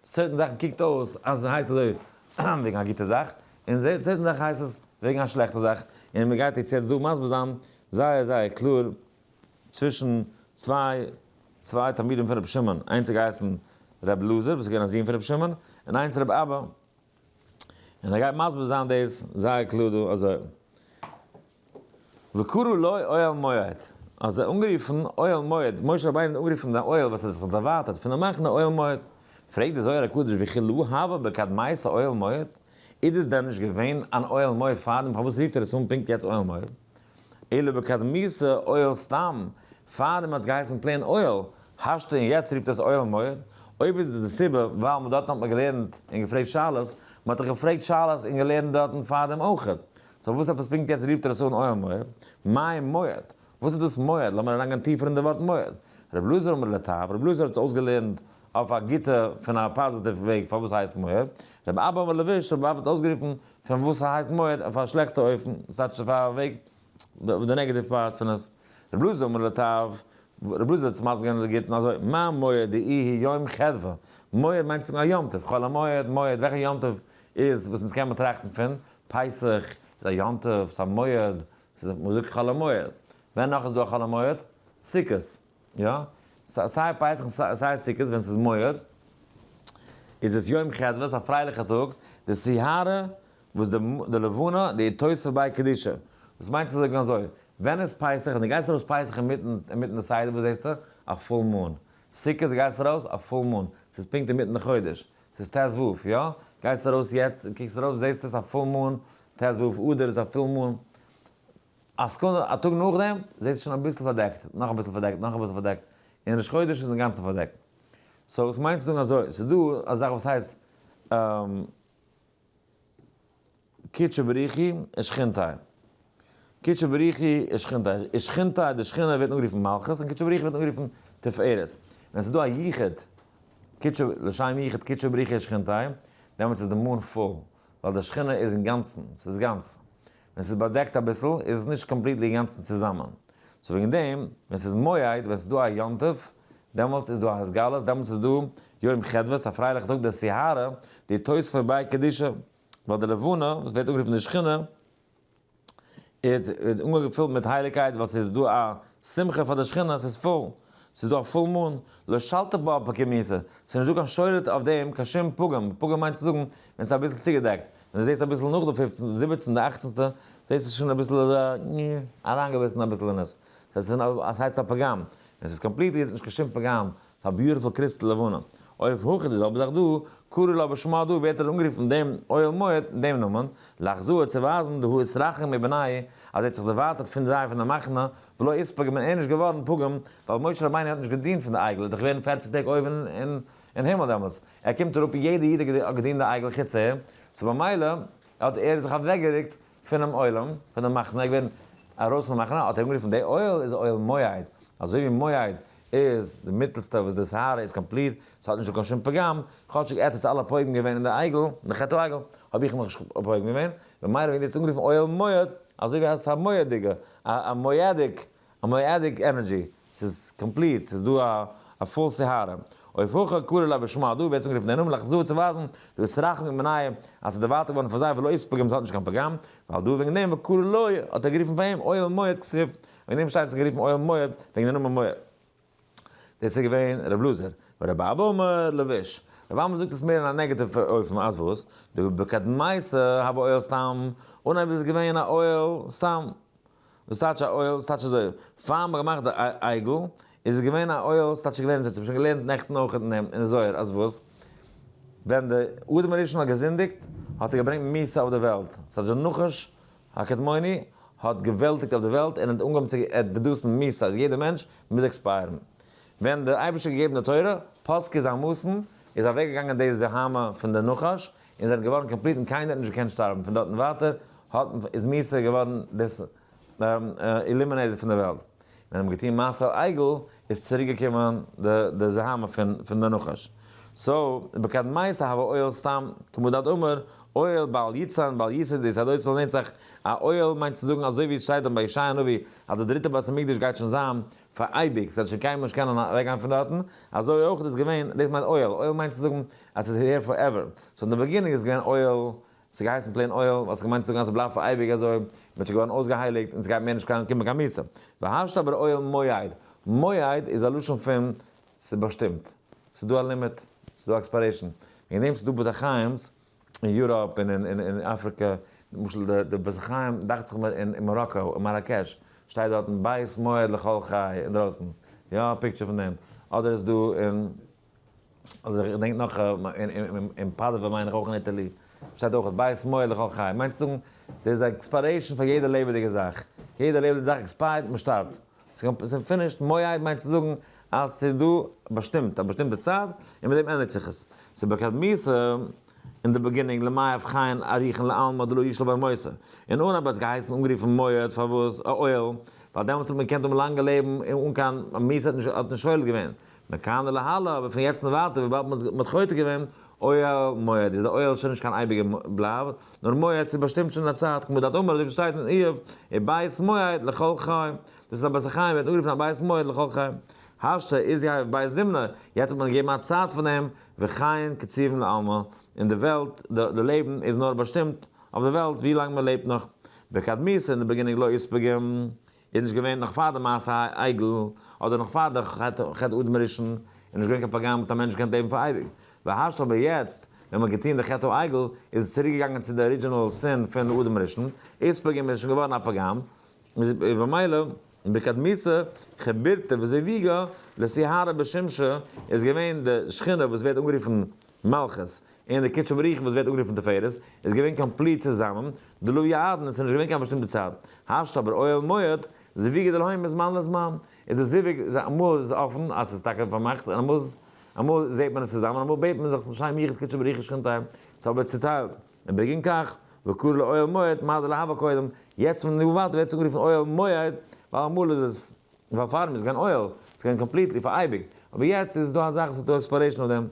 certain זאכן קוקט אויס אז ס'הייסט אזוי וועגן א גוטע זאך, און certain זאכן הייסט עס וועגן א שלעכטע זאך, און מ'גייט יעצט דא מסביר זיין זייער זייער קלאר צווישן צוויי תלמידים פון רבי שמעון, איינס האט געהייסן רבי אלעזר וואס איז געווען א זון פון רבי שמעון, און איינס רבי אבא, און ער גייט מסביר זיין דאס זייער קלאר דא אזוי, וקראו לו אוהל מועד, אז ער אנגערופן אוהל מועד, משה רבינו האט אנגערופן זיין אוהל וואס ער האט זיך דערווייטערט פון די מחנה אוהל מועד, פרעגט די זוהר הקדוש וכי לא הוה בקדמיתא אוהל מועד, איז דאס דען נישט געווען אן אוהל מועד פארדעם פארוואס רופט ער עס אן פונקט יעצט אוהל מועד? אלא בקדמיתא אוהל סתם, פארדעם האט עס געהייסן plain אוהל, השתא און יעצט רופט עס אוהל מועד, אויב איז דאס די סיבה ווייל מען דארטן האט מען געלערנט און געפרעגט שאלות, מען האט דאך געפרעגט שאלות און געלערנט דארטן פארדעם אויכעט, so וואס עפעס פונקט יעצט רופט ער עס אן אוהל מועד? מאי מועד? וואס איז דאס מועד? לאמיר אריינגיין טיפער אין די ווארט מועד. ר' אלעזר אמר לטב, ר' אלעזר האט עס אויסגעלערנט אויף א גוטע, פון א positive וועג פארוואס ס'הייסט מועד. ר' אבא אמר לביש, ר' אבא האט אויסגערופן פון וואס ס'הייסט מועד אויף א שלעכטע אופן, ס'טייטש אויף א וועג, די negative part פון עס. ר' אלעזר אמר לטב, ר' אלעזר האט עס מסביר געווען אין די גוטן אזוי, מה מועד דאיהו יום חדוה, מועד מיינט צו זאגן א יום טוב, חול המועד, מועד, וועלכע יום טוב איז וואס אונז קען מען טראכטן פון, פסח איז א יום טוב, ס'איז א מועד, ס'איז מ'זאגט חול המועד. ווען נאך איז דא א חול המועד? סוכות. יא? סיי פסח און סיי סוכות ווען ס'איז מועד, איז עס יום חדוה, ס'איז א פרייליכע טאג, די סיהרא וואס די לבנה, די תוספת ביי קדושה. דאס מיינט צו זאגן אזוי, ווען איז פסח, ווען דו גייסט ארויס פסח אינמיטן די סדר וואס זעסטו? א full moon. סוכות גייסט ארויס? א full moon. ס'איז פונקט אינמיטן די חודש. ס'איז ט ו, יא? גייסט ארויס יעצט און קוקסט ארויף זעסטו עס א full moon, ט ו אדר איז א full moon. א סעקונדע, א טאג נאכדעם זעסטו שוין אביסל פארדעקט, נאך אביסל פארדעקט, נאך אביסל פארדעקט, און ראש חודש איז אינגאנצן פארדעקט. So וואס מיינט צו זאגן אזוי, ס'איז דא א זאך וואס הייסט קודשא בריך הוא ושכינתיה. קודשא בריך הוא ושכינתיה. ושכינתיה, די שכינה ווערט אנגערופן מלכות, און קודשא בריך הוא ווערט אנגערופן תפארת. ווען ס'איז דא א יחוד, קודשא, לשם יחוד קודשא בריך הוא ושכינתיה, דעמאלטס איז די moon פול, ווייל די שכינה איז אינגאנצן, ס'איז גאנץ. ווען ס'איז באדעקט אביסל, איז עס נישט completely אינגאנצן צוזאמען. So וועגן דעם, ווען ס'איז מועד, ווען ס'איז דא א יום טוב, דעמאלטס איז דא א התגלות, דעמאלטס איז דא יום חדוה, א פרייליכע טאג, די סיהרא, די תוספות ביי קדושה, ווייל די לבנה, וואס ווערט אנגערופן די שכינה, איז אנגעפילט מיט הייליגקייט, ווייל ס'איז דא א שמחה פאר די שכינה, ס'איז פול, ס'איז דא א full moon, לא שלטא בה פגימותא, ס'איז נישט דא קיין שולט אויף דעם קיין שום פגם, פגם מיינט צו זאגן ווען ס'איז אביסל צוגעדעקט, ווען דו זעסט אביסל נאך די פופצנטע, די זיבעצנטע, די אכצנטע, זעסטו שוין אביסל אזא אריינגעביסן אביסל אין עס, ס'איז הייסט א פגם, ווען ס'איז completely נישט קיין שום פגם, ס'איז א beautiful crystal לבנה. אויף הכא די זעלבע זאך דא, קרו לה בשמא דא ווערט ער אנגערופן דעם אוהל מועד אין דעם נאמען, לאחזאה צו ווייזן דהא אתרחק מבנייהו אז ער האט זיך דערווייטערט פון זיי פון די מחנה, ולא אתפגם און ער איז נישט געווארן פגום, ווייל משה רבינו האט נישט געדינט פון די עגל, ער איז דאך געווען פערציג טעג אויבן אין הימל דעמאלטס, ער קומט אראפ און יעדע איד האט געדינט די עגל חוץ ער, so במילא האט ער זיך אוועקגערוקט פונעם עולם, פון די מחנה, ער איז געווען ארויס פון מחנה, האט ער אנגערופן די אוהל איז אוהל מועד, אזוי ווי מועד איז די מיטלסטע וואס די שערה איז complete, ס'האט נישט דא קיין שום פגם, כאטשיג עטץ אלע פוגם געווען אין די עגל, אין די חטא העגל, האב איך נאכנישט פוגם געווען, במילא ווערט יעצט אנגערופן אוהל מועד, אזוי ווי עס איז א מועד'יגע, א מועדיג, א מועדיג energy, ס'איז complete, ס'איז דא א full סיהרא. אויף הכא קרו לה בשמא דא ווערט עס אנגערופן דער נאמען לאחזאה צו ווייזן דאתרחק מבנייהו אז ס'איז דערווייטערט געווארן פון זיי ולא אתפגם ס'האט נישט קיין פגם, ווייל דא וועגן דעם וקרו לו האט ער גערופן פאר אים אוהל מועד כתיב, וועגן דעם שטייט עס גערופן אוהל מועד וועגן די נאמען מועד. דאס איז געווען רב אלעזר. ורבי אבא אמר לבוש. רבי אבא זאגט עס מער אין א negative אופן אז וואס? דבקדמייתא הוה אוהל סתם, אנהייב איז עס געווען א אוהל סתם. וואס טייטש א אוהל? ס'טייטש אזוי, פאר מ'האט געמאכט די עגל, איז עס געווען א אוהל, ס'טייטש געווען, אזוי האט מען שוין געלערנט נעכטן אויך אין דעם אין זוהר, אז וואס? ווען די אדם הראשון האט געזינדיגט, האט ער געברענגט מיתה אויף די וועלט, ס'טייטש די נחש הקדמוני האט געוועלטיגט אויף די וועלט און האט אנגעהויבן צו introduce ן מיתה אז יעדער מענטש מוז expire ן. ווען דער אייבערשטער האט געגעבן די תורה, פסקו זוהמתן, איז אוועקגעגאנגען די זוהמא פון די נחש, און זענען געווארן complete און קיינער האט נישט געקענט שטארבן, פון דארטן ווייטער האט איז מיתה געווארן דאס eliminated פון די וועלט. ווען האבן געטון מעשה העגל איז צוריק געקומען די זוהמא פון די נחש. so, בקדמיתא הוה אוהל סתם, כמו דאת אמר, אוהל בל יצן בל יסד יתדותא לנצח, א אוהל מיינט צו זאגן אזוי ווי עס שטייט דאן ביי ישעיה הנביא אז די דריטע בית המקדש גייט שוין זיין פאר אייביג, ס'וועט שוין קיינמאל נישט קענען אוועקגיין פון דארטן, אזוי אויך איז געווען, דאס מיינט אוהל, אוהל מיינט צו זאגן אז ס'איז here forever, so אין די beginning איז געווען אוהל, ס'איז געהייסן plain אוהל, ווייל ס'איז געמיינט צו זאגן אז ס'בלייבט פאר אייביג אזוי, מ'וועט שוין געווארן אויסגעהייליגט און ס'גייט מער נישט קומען קיין מיתה. והשתא אבער אוהל מועד, מועד איז א לשון פון ס'איז באשטימט, ס'איז דא א limit, ס'איז דא expiration, וועגן דעם ס'איז דא בתי חיים'ס אין Europe און אין אפריקע, למשל די בית החיים דאכט זיך מיר אין מאראקא, אין מאראקעש, שטייט דארטן בית מועד לכל חי אינדרויסן, יא א picture פון דעם, אדער איז דא אין, אדער איך געדענק נאך אין פאדאווע מיין איך אויך אין Italy, שטייט אויך בית מועד לכל חי, מיינט צו זאגן דער איז א expiration פאר יעדע לעבעדיגע זאך, יעדע לעבעדיגע זאך expire ט מען שטארבט. ס'איז finished, מועד מיינט צו זאגן אז ס'איז דא באשטימט, א באשטימטע צייט, און מיט דעם ענדיגט זיך עס. ס'איז בקדמיתא אין די beginning למיהב חיין אריכין לעלמא דלא ישלח ביה מותא. אין אנהייב האט עס געהייסן אנגערופן מועד, פארוואס? א אוהל, ווייל דעמאלטס האט מען געקענט האבן לאנגע לעבן און אן קיין מיתה האט נישט האט נישט שולט געווען. מכאן ולהלאה, אבער פון יעצט און ווייטער וויבאלד מען האט חוטא געווען, אוהל מועד, איז די אוהל שוין נישט קיין אייביגע בלייב, נאר מועד, ס'איז באשטימט שוין א צייט, כמו דאת אמר אזוי ווי ס'שטייט אין איוב, ובית מועד לכל חי, דאס איז א בית החיים, ווערט אנגערופן א בית מועד לכל חי. השתא איז יהיב בית זמנה, יעצט האט מען געגעבן א צייט פון דעם, וחיין קציבין לעלמא, און די וועלט, די לעבן איז נאר באשטימט אויף די וועלט ווי לאנג מען לעבט נאך. בקדמיתא אין די beginning לא איתפגים, איז נישט געווען נאך פאר די מעשה העגל, אדער נאך פאר די חטא אדם הראשון, איז נישט געווען קיין פגם מיט א מענטש געקענט לעבן פאר אייביג. והשתא אבער יעצט, ווען מ'האט געטון די חטא העגל, איז עס צוריק געגאנגען צו די original sin פון אדם הראשון, איתפגים איז שוין געווארן א פגם, איז במילא בקדמיתא חבירתא וזיווגא לסיהרא בשמשא איז געווען די שכינה וואס ווערט אנגערופן מלכות, און די קודשא בריך וואס ווערט אנגערופן תפארת, איז געווען complete צוזאמען, דלא יעדן, עס איז נישט געווען קיין באשטימטע צייט. השתא אבער אוהל מועד, זיווגא דלהון מזמן לזמן, איז די זיווג, אמאל איז עס אפן אז עס איז טאקע פארמאכט, און אמאל איז, אמאל זעט מען עס צוזאמען, אמאל בעט מען זיך לשם יחוד קודשא בריך ושכינתיה, ס'איז אבער צוטיילט. ובגין כך, וקרא לאוהל מועד, מה דלא הוה קודם, יעצט פון דא ווייטער ווערט עס אנגערופן אוהל מועד, ווייל אמאל איז עס, ווייל פארדעם איז געווען אוהל, עס איז געווען completely פאר אייביג, אבער יעצט איז דא א זאך וואס האט דא expiration אויף דעם.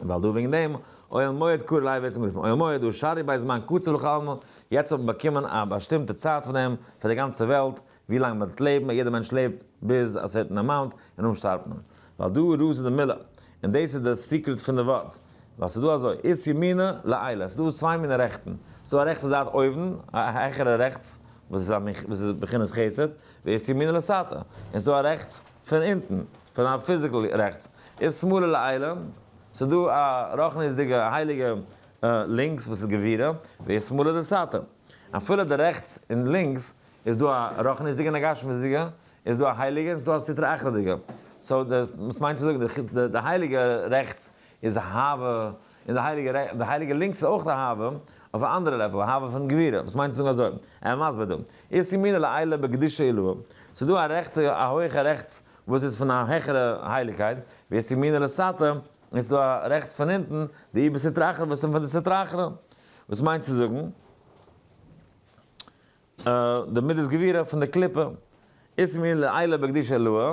ווייל דא וועגן דעם אוהל מועד קרא ליה ווערט אנגערופן אוהל מועד דהא שרי ביה זמן קצוב לכל עלמא, יעצט האט מען באקומען א באשטימטע צייט פון דעם פאר די גאנצע וועלט ווי לאנג מען וועט לעבן, יעדער מענטש לעבט ביז א certain amount און נאכדעם שטארבט מען, ווייל דא רזא דמילא, און דאס איז די secret פון די ווארט, ווייל ס'איז דא אזוי, אית ימינא לעילא, ס'איז דא צוויי מיני רעכטן, ס'איז דא א רעכטע זייט אויבן, א העכערע רעכטס וואס איז וואס איז בחינת חסד, ואית ימינא לתתא, און ס'איז דא א רעכטס פון אונטן, פון א physical רעכטס, אית שמאלא לעילא, ס'איז דא א רוחניות'דיגע הייליגע לינקס וואס איז גבורה, ואית שמאלא דלתתא. אפילו די רעכטס און לינקס איז דא א רוחניות'דיגע און א גשמיות'דיגע, איז דא א הייליגע און ס'איז דא א סטרא אחרא'דיגע. so דאס מיינט צו זאגן די הייליגע רעכטס איז אהבה, און די הייליגע די הייליגע לינקס איז אויך אהבה, אויף א אנדערע level, אהבה פון גבורה, וואס מיינט צו זאגן אזוי, ער מסביר דא, אית ימינא לעילא בקדושה עילאה, ס'איז דא א רעכטע א הויכע רעכטס וואס איז פון א העכערע הייליגקייט, ואית ימינא לתתא, און ס'איז דא א רעכטס פון אונטן, דאיהי בסטרא אחרא וואס איז פון די סטרא אחרא, וואס מיינט צו זאגן, די מידת גבורה פון די קליפה, אית ימינא לעילא בקדושה עילאה,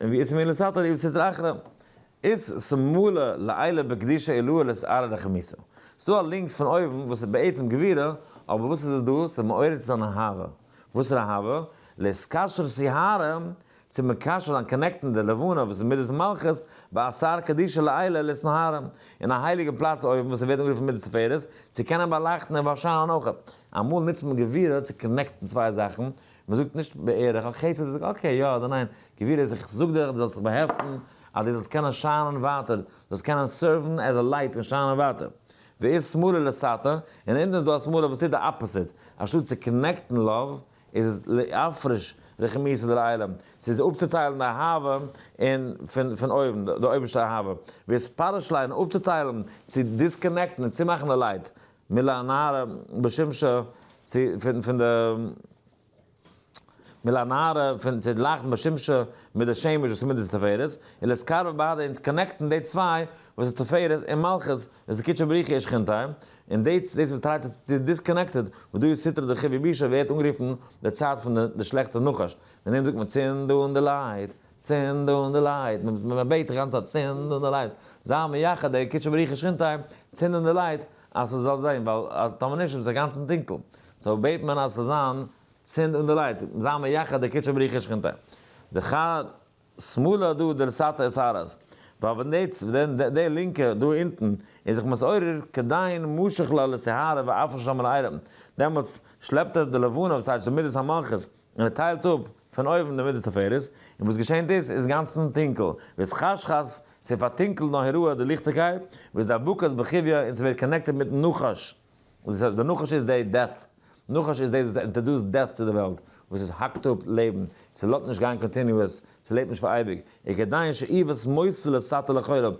און ואית ימינא לתתא דאיהי בסטרא אחרא, אית שמאלא לעילא בקדושה עילאה לאתערא דרחמותא. ס'דא א לינקס פון אויבן וואס איז בעצם גבורה, אבער וואס איז עס דא? ס'איז מעורר צו זיין אהבה. וואסערע אהבה? לאתקשר סיהרא, צו מקשר זיין connect ן די לבנה וואס איז מידת מלכות, באתר קדישא לעילא לאתנהרא, אין א הייליגן פלאץ אויבן וואס ווערט אנגערופן מידת תפארת, צו קענען באלייכטן און באשיינען אויך. אמאל נוצט מען גבורה צו connect ן צוויי זאכן, מען זאגט נישט בערך, חסד איז okay יא אדער ניין, גבורה איז איך זאג דיר דו זאלסט זיך באהעפטן אז דו זאלסט קענען שיינען ווייטער, דו זאלסט קענען serve ן as a light און שיינען ווייטער. ואית שמאלא לתתא, און אונטן איז דא א שמאלא וואס טוט די opposite, אנשטאט צו connect ן love, איז עס לאפרש רחימותא דלעילא, ס'איז אפצוטיילן די אהבה און פון פון אויבן, די אויבערשטע אהבה, ואתפרש ליה און אפצוטיילן, צו disconnect ן און צומאכן די light, מלאנהרא בשמשא, צו פון פון די מלאנהרא פון צו לייכטן בשמשא מיט די שמש וואס איז מידת תפארת, און לאתקרבא בהדיה און connect ן די צוויי וואס איז תפארת און מלכות, עס איז קודשא בריך הוא ושכינתיה, און די דאס וואס try ט עס צו disconnected, וואס דא איז סטרא דחויא בישא ווערט אנגערופן די צייט פון די שלעכטע נחש, ווען דעם זאגט מען צינד אן די light, צינד אן די light, מען בעט די גאנצע צייט צינד אן די light, זיי מייחד די קודשא בריך הוא ושכינתיה, צינד אן די light אז ס'זאל זען, ווייל טאמער נישט איז עס אינגאנצן טונקל, so בעט מען אז ס'זאל זיין צינד אן די light, זיי מייחד די קודשא בריך הוא ושכינתיה. די חד שמאלא דא דלתתא אתערית, ווייל ווען די ווען די לינקע דא אונטן איז זיך מתעורר כדין משך לה לסיהרא ואפרש לה מלעילא, דעמאלטס שלעפט ער די לבנה וואס הייסט די מידת המלכות און ער טיילט אפ פון אויבן די מידת תפארת, און וואס געשענט איז איז גאנצן טונקל, ואתחשכת ס'פארטונקלט נהורא די ליכטיגקייט, ואתדבקת בחויא און ס'ווערט connected מיטן נחש. וואס איז די נחש איז די death, נחש איז דאס וואס introduce ט death צו די וועלט, וואס עס האקט אפ לעבן, ס'לאזט נישט גיין continuous, ס'לעבט נישט פאר אייביג, וכדין שאיבת מותא לתתא לכולא,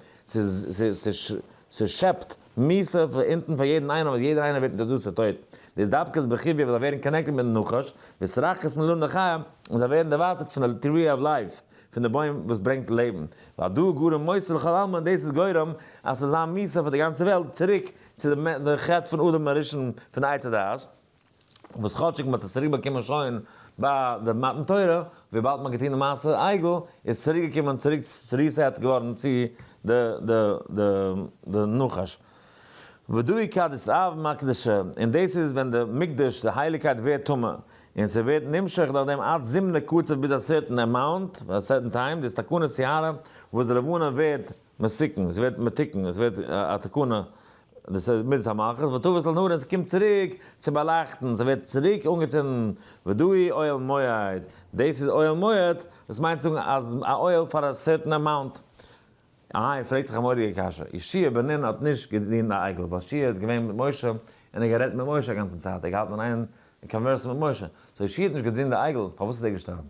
ס'שעפט מיתה פון אונטן פאר יעדן איינעם אז יעדער איינער ווערט introduced צו טויט, דאתדבקת בחויא וואס זיי ווערן connected מיטן נחש, ואתרחקת מאילנא דחיי, און זיי ווערן דערווייטערט פון די tree of life, פון די בוים וואס ברענגט לעבן, ועל דא גרם מותא לכל עלמא און דאס איז גורם אז ס'זאל זיין מיתה פאר די גאנצע וועלט, צוריק צו די חטא פון אדם הראשון פון עץ הדעת, וואס כאטשיג מ'האט עס צוריק באקומען שוין ביי די מתן תורה, וויבאלד מ'האט געטון די מעשה עגל, איז צוריק געקומען צוריק reset געווארן צו די די די די נחש. ודא כד אתעב מקדשא, און דאס איז ווען די מקדש, די הייליגקייט ווערט טמא, און ס'ווערט נמשך דורך דעם עד זימנא קציב ביז א certain amount, א certain time, דאתתקן סיהרא, וואס די לבנה ווערט מסוכן, עס ווערט מתוקן, עס ווערט א תקנה, דאס איז מידת המלכות, ותבת לנהורא, עס קומט צוריק צו באלייכטן, עס ווערט צוריק אנגעצינדן, ודא הוא אוהל מועד, דאס איז אוהל מועד, דאס מיינט צו זאגן אז א אוהל פאר א certain amount. איי, פרעגט זיך א מורא'דיגע קשיא, יהושע בן נון האט נישט געדינט א עגל, ווייל יהושע איז געווען מיט משה און ער האט גערעדט מיט משה א גאנצן צייט, ער האט געהאלטן אין איין converse ן מיט משה, so יהושע האט נישט געדינט די עגל, פארוואס איז ער געשטארבן?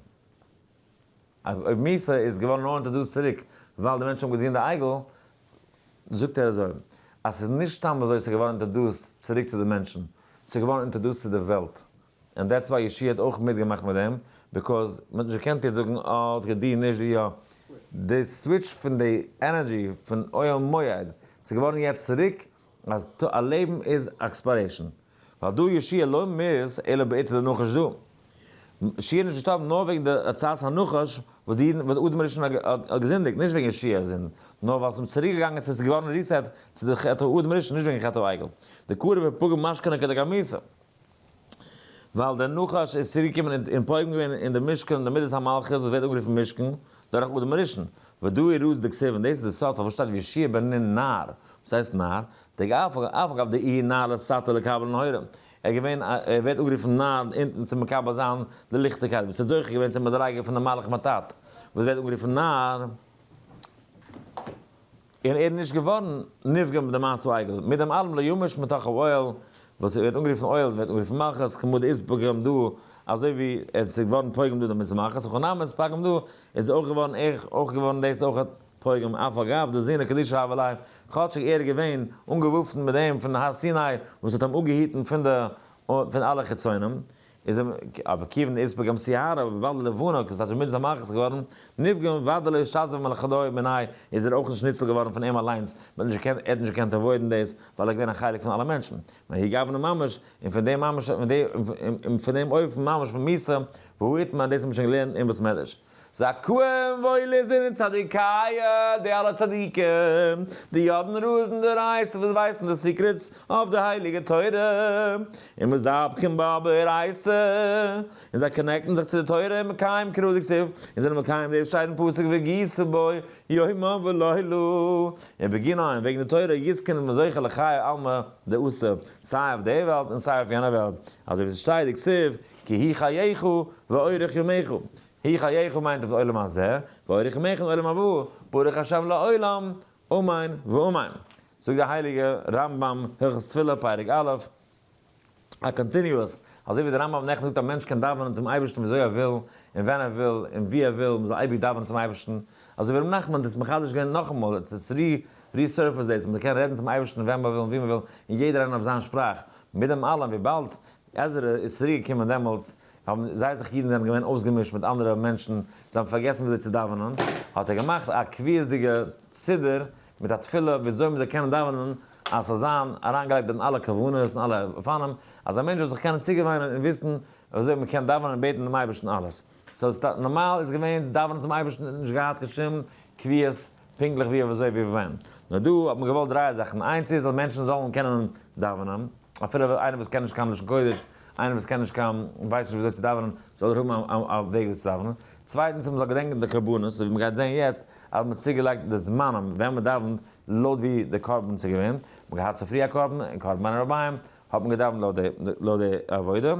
אויב מיתה איז געווארן נאר introduced צוריק ווייל די מענטשן האבן געזען די עגל, זאגט ער אזוי, אז ס'איז נישט סתם אזוי ס'איז געווארן introduced צוריק צו די מענטשן, ס'איז געווארן introduced צו די וועלט, און that's why יהושע האט אויך מיטגעמאכט מיט דעם, because מ'האט נישט געקענט יעצט זאגן אה האט געדינט נישט די יא, די switch פון די energy פון אוהל מועד, ס'איז געווארן יעצט צוריק אז א לעבן איז expiration. ווייל דא יהושע לא מית אלא באתערותא דנחש דא. יהושע איז נישט געשטארבן נאר וועגן די עצת הנחש וואס די אידן וואס אדם הראשון האט געזינדיגט, נישט וועגן יהושע'ס זינד, נאר ווייל ס'איז צוריק געגאנגען ס'איז געווארן reset צו די חטא אדם הראשון נישט וועגן חטא העגל. דקרב ופגם משכנא כדקמייתא. ווייל דער נחש איז צוריק געקומען און פוגם געווען אין די משכן, די מידת המלכות וואס ווערט אנגערופן משכן, דורך אדם הראשון. ודא הוא רזא דכתיב, און דאס איז די סוד פארוואס שטייט ויהושע בן נון נער. וואס הייסט נער? דאף אגב דאיהו נער לתתא לקבל נהורא. ער איז געווען א, ער ווערט אנגערופן נער אונטן צו מקבל זיין די ליכטיגקייט, וואס איז זוכה געווען צום מדריגה פון די מלאך מט"ט, וואס ווערט אנגערופן נער. און ער איז נישט געווארן נפגם מיט די מעשה העגל, מיט דעם אלעם לא ימוש מתוך האוהל, וואס ווערט אנגערופן אוהל, עס ווערט אנגערופן מלכות, כמו דאתפגם דא, אזוי ווי עס איז געווארן פוגם דא די מצוה מלכות, הכא נמי אתפגם דא, איז אויך געווארן איך אויך געווארן דאס אויך פוגם, אף על גב דזינא קדישא הוה ליה, כאטשיג ער איז געווען אנגעוואפנט מיט דעם פון הר סיני וואס האט אים אפגעהיטן פון די פון אלע חיצונים, איז אים, אבער כיוון דאתפגם סיהרא, אבער וויבאלד די לבנה, כ'ז מידת המלכות איז געווארן נפגם, ודאי לא אשתזיב מלכדו מיניה, איז ער אויך נישט ניצול געווארן פון אים אליינס, מען האט נישט געקענט, ער האט נישט געקענט avoid ן דאס, ווייל ער איז געווען א חלק פון אלע מענטשן. מהאי גוונא ממש, און פון דעם ממש, און פון דעם אופן ממש פון מיתה, והא איתמר, דאס האט מען שוין געלערנט אין בית מדרש. זכאים וואויל זענען צדיקיא, די אלע צדיקים, די יודען רזין דאורייתא וואס ווייסן די secrets אויף די הייליגע תורה, און מתדבקין בה באורייתא, און זיי connect ן זיך צו די תורה און מקיים קרא דכתיב, און זענען מקיים דאס שטייט אין פסוק והגית בו יומם ולילה, און בגינה און וועגן די תורה יזכון איז מען זוכה לחיי עלמא דאתי, סיי אויף די וועלט און סיי אויף יענע וועלט, אזוי ווי ס'שטייט דכתיב כי הוא חייך ואורך ימיך, הוא חייך מיינט אויף עולם הזה, ואורך ימיך אין עולם הבא, ברוך השם לעולם, אמן ואמן. זאגט דער הייליגער רמב ם, הלכות תפילה, פרק א', א continuous, אזוי ווי דער רמב ם נעכטן זאגט א מענטש קען דאווענען צום אייבערשטן ווי אזוי ער וויל, און ווען ער וויל, און ווי ער וויל, מ'זאל אייביג דאווענען צום אייבערשטן, אזוי ווי ר' נחמן האט עס מחדש געווען נאכאמאל, עס resurface דאס, מ'זאל קענען רעדן צום אייבערשטן ווען מ'וויל און ווי מ'וויל, און יעדער איינער אויף זיין שפראך, מיט דעם אלעם וויבאלד עזרא איז צוריק געקומען דעמאלטס האבן זיי זיך אידן זענען געווען אויסגעמישט מיט אנדערע מענטשן, זיי האבן פארגעסן וויאזוי צו דאווענען, האט ער געמאכט א קביעות'דיגע סידור מיט א תפילה וויאזוי מ'זאל קענען דאווענען אז ס'זאל זיין אריינגעלייגט אין אלע כוונות און אלע אופנים, אז א מענטש זאל זיך קענען צוגעוויינען און וויסן וויאזוי מ'קען דאווענען און בעטן דעם אייבערשטן אלעס. so נארמאל איז געווען דאווענען צום אייבערשטן און נישט געהאט קיין שום קביעות פונקטליך ווי אזוי ווי ווען. נאר דא האט מען געוואלט דריי זאכן, איינס איז אז מענטשן זאלן קענען דאווענען, אפילו איינער וואס קען נישט קיין לשון קודש, איינער וואס קען נישט קיין, ווייסט נישט וויאזוי צו דאווענען, זאל ער האבן א וועג וויאזוי צו דאווענען. צווייטנס אז מען זאל געדענקען די קרבנות, אזוי ווי מען גייט זען יעצט, אז מען האט צוגעלייגט די זמנים ווען מען דאווענט לויט ווי די קרבן איז געווען, מען האט געהאט צופרי א קרבן און קרבן בין הערביים האט מען געדאווענט לויט די עבודה,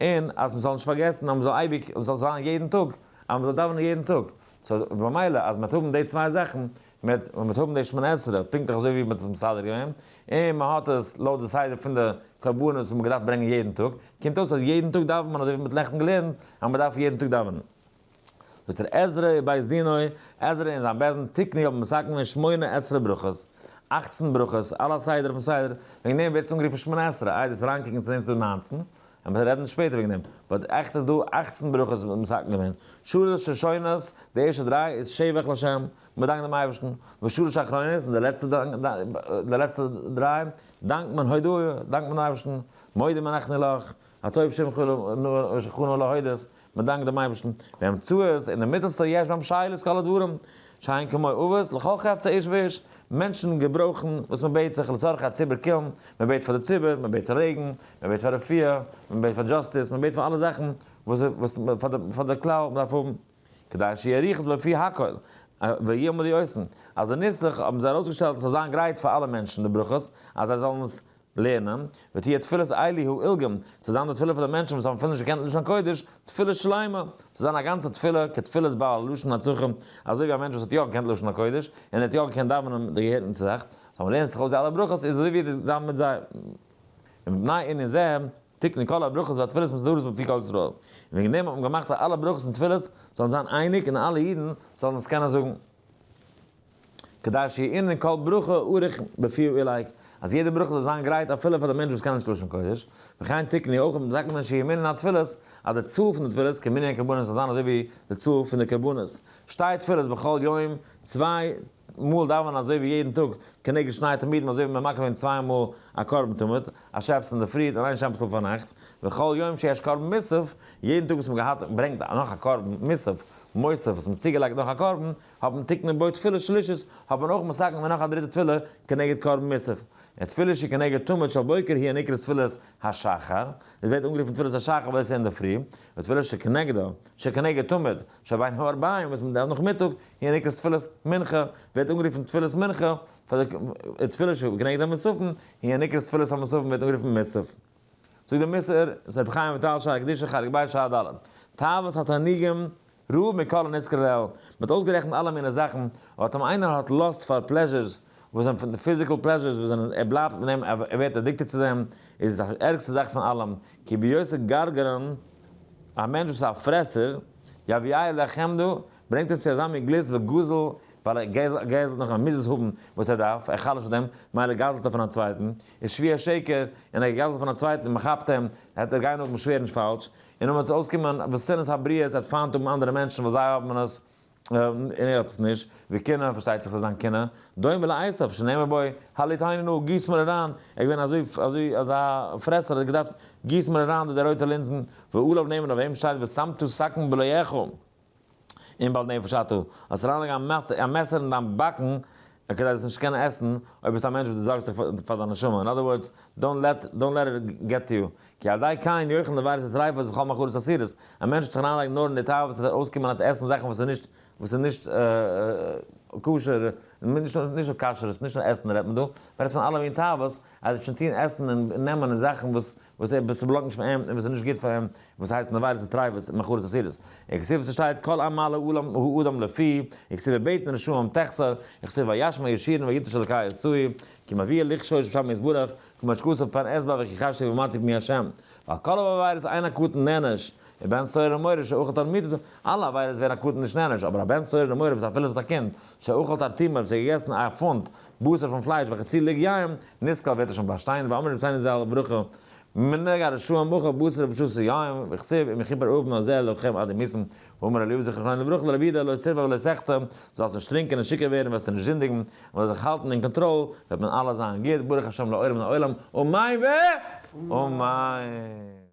און אז מען זאל נישט פארגעסן אז מען זאל אייביג, עס זאל זיין יעדן טאג, אז מען זאל דאווענען יעדן טאג. so במילא אז מען וועט האבן די צוויי זאכן, מען וועט האבן די שמונה עשרה פונקטליך אזוי ווי מען האט עס מסדר געווען, און מען האט עס לויט די סדר פון די קרבנות וואס מען האט געדארפט ברענגען יעדן טאג, קומט אויס אז יעדן טאג דאווענט מען אזוי ווי מען האט נעכטן געלערנט אז מען דארף יעדן טאג דאווענען. זאגט ער עזרא ובית דינו, עזרא און זיין בית דין תיקנו האבן מתקן געווען שמונה עשרה ברכות, אכצן ברכות, על הסדר אויפן סדר, וועגן דעם ווערט עס אנגערופן שמונה עשרה, איי דאס אריינקוקן צו זען ס'איז דא ניינצן, און מיר רעדן שפעטער וועגן דעם, but עכט איז דא אכצן ברכות וואס מ'האט מתקן געווען, שלש ראשונות, די ערשטע דריי איז שבח לשם, מען דאנקט דעם אייבערשטן, ושלש אחרונות, און די לעצטע די לעצטע דריי, דאנקט מען הודאה, דאנקט מען דעם אייבערשטן, מודים אנחנו לך, הטוב שמך ושכנו להודות, מען דאנקט דעם אייבערשטן, והאמצעיות, און די מיטעלסטע יש בהם שאלות כל הדברים, שהן כמו אבות, לכל חפצי איש ואיש, מענטשן געברויכן וואס מען בעט זיך לצרכי הציבור כולם, מען בעט פאר די ציבור, מען בעט פאר רעגן, מען בעט פאר רפואה, מען בעט פאר justice, מען בעט פאר אלע זאכן וואס פאר די כלל מען דארף האבן, כדי שיהיה אריכות בפי הכל, וילמדו אותן, אז די נוסח האבן זיי ארויסגעשטעלט עס זאל זיין גרייט פאר אלע מענטשן די ברכות, אז זיי זאלן עס לערנען, ותהיה תפילת אלו העילגים, צו זיין די תפילה פון די מענטשן וואס האבן אפילו נישט געקענט לשון קודש, תפילה שלימה, צו זיין א גאנצע תפילה, כתפילת בעל לשון הצרכים, אזוי ווי א מענטש וואס האט יא געקענט לשון הקודש, און ער האט יא געקענט דאווענען די געהערטן צו זאך, אז מען לערנט זיך אויס די אלע ברכות, איז אזוי ווי ער דאווענט מיט זיי. ומפני ענין זה, תקנו כל הברכות והתפילות מסודרות בפי כל ישראל. און וועגן דעם האט מען געמאכט אז אלע ברכות און תפילות זאלן זיין אייניג און אלע אידן זאלן עס קענען זאגן. כדי שיהיה כל ברכה ערוך בפי העילג, אז יעדע ברכה זאל זיין גרייט אפילו פאר די מענטש וואס קען נישט לשון קודש, וכן תקנו אויך האט מען מתקן געווען שיהיה מנין התפילות, אז די צאל פון די תפילות כמנין הקרבנות זאל זיין אזוי ווי די צאל פון די קרבנות, שתי תפילות בכל יום, צוויי מאל דאווענען אזוי ווי יעדן טאג, כנגד שני תמידים אזוי ווי מען מקריב געווען צוויי מאל א קרבן תמיד, א שעפסל אינדערפרי און איין שעפסל פארנאכטס, וכל יום שיש קרבן מוסף, יעדן טאג וואס מען געהאט ברענגט נאך א קרבן מוסף, מוסף וואס מען האט צוגעלייגט נאך א קרבן, האט מען תיקנו בו תפילה שלישית, האט מען אויך מתקן געווען נאך א דריטע תפילה כנגד קרבן מוסף. און תפילה שכנגד תמיד של בוקר היא הנקראת תפילת השחר, עס ווערט אנגערופן תפילת השחר ווייל עס איז אינדערפרי, ותפילה שכנגדה, שכנגד תמיד, שבין הערביים וואס מען דאווענט נאכמיטאג, היא הנקראת תפילת מנחה, ווערט אנגערופן תפילת מנחה, פאר די תפילה שכנגד המוספים, היא הנקראת תפילת המוספים ווערט אנגערופן מוסף. זאגט דער מוסר, רבי חיים וויטאל שער הקדושה חלק ב' שער ד', תאוות התענוגים רעה מכל הנזכר לעיל, מען האט אויסגערעכנט אלע מיני זאכן, אבער טאמער איינער האט lust פאר pleasures, וואס זענען פון די physical pleasures וואס זענען, ער בלייבט מיט דעם, ער ווערט addicted צו דעם, איז עס די ערגסטע זאך פון אלעם, כי בהיותו גרגרן, א מענטש וואס איז א פרעסער, יביאהו לחמדה, ברענגט אים צו אזא מין גלוסט וגזל, ווייל ער גזל'ט נאך, ער מוז עס האבן וואס ער דארף, ער חלש'ט אויף דעם, מילא גזל'ט ער פון א צווייטן, איז שבועת שקר, און ער גזל'ט פון א צווייטן און מען כאפט אים, וועט ער גיין נאכדעם שווערן פאלש, און אויב וועט אויסקומען ושנאת הבריות, ער וועט פיינט האבן אנדערע מענטשן ווייל זיי האבן עס און ער האט עס נישט, וקנאה, פארשטייט זיך ס'איז זיין קנאה, דומה לעשו, שנאמר בו, הלעיטני נא, גיס מיר אריין, ער איז געווען אזוי אזוי אזא פרעסער, ער האט געדארפט גיס מיר אריין די רויטע לינזן, ועליו נאמר אויף אים שטייט ושמת שקן בלועך. אם בעל נפש אתה, זאלסט אריינלייגן א מעסער אין דיין באקן כדי זאלסט נישט קענען עסן אויב ביסטו א מענטש וואס דו זארגסט זיך פאר דיין נשמה, in other words, don't let don't let it get to you, כי על ידי כן יאכל נבילות וטריפות וכל מאכלות אסורות, א מענטש וועט זיך אריינלייגן נאר אין די תאוות וועט ער אויסקומען אז עסן זאכן וואס איז נישט וואס איז נישט כשר, נישט נאר כשרות, נישט נאר עסן רעדט מען דא, מען רעדט פון אלע מין תאוות, אז ער וועט שוין טון עסן און נעמען און זאכן וואס וואס ער וואס ס'באלאנגט נישט פאר אים און וואס איז נישט גוט פאר אים, וואס הייסט נבילות און טריפות און מאכלות אסורות. וכתיב וואס ס'שטייט כל עמל העולם האדם לפי, וכתיב ובטן רשעים תחסר, וכתיב וישמן ישורון ויטוש אלקי עשהו, כי מביא לכשוש בשם יתברך, כמו שכתוב פן אשבע וכי חשתי ואמרתי מי השם. ועל כל העבירות אין הקטן נענש, ובן סורר ומורה שאכל תרמיתו, אלע עבירות ווערן א קטן נישט נענש, אבער א בן סורר ומורה וואס אפילו איז א קינד, שאכל תרטימר וואס האט געגעסן א פונט בשר פון פלייש וחצי לוג יין, נסקל ווערט ער שוין באשטיין, ואמרו רבותינו ז"ל לברכה, מנהג הרשעים אכל בשר ושתה יין, וכתיב אם יכופר עוון הזה לכם עד ימיתם, ואמר אליהו זכרונו לברכה לרבי יהודה לא תרבע ולא תחטא, זאלסט נישט טרינקען און שיכור ווערן וועסטו נישט זינדיגן, מען זאל זיך האלטן אין קאנטראל, וועט מען אלע זיין גוט, ברוך השם לעולם לעולם, אמן ואמן.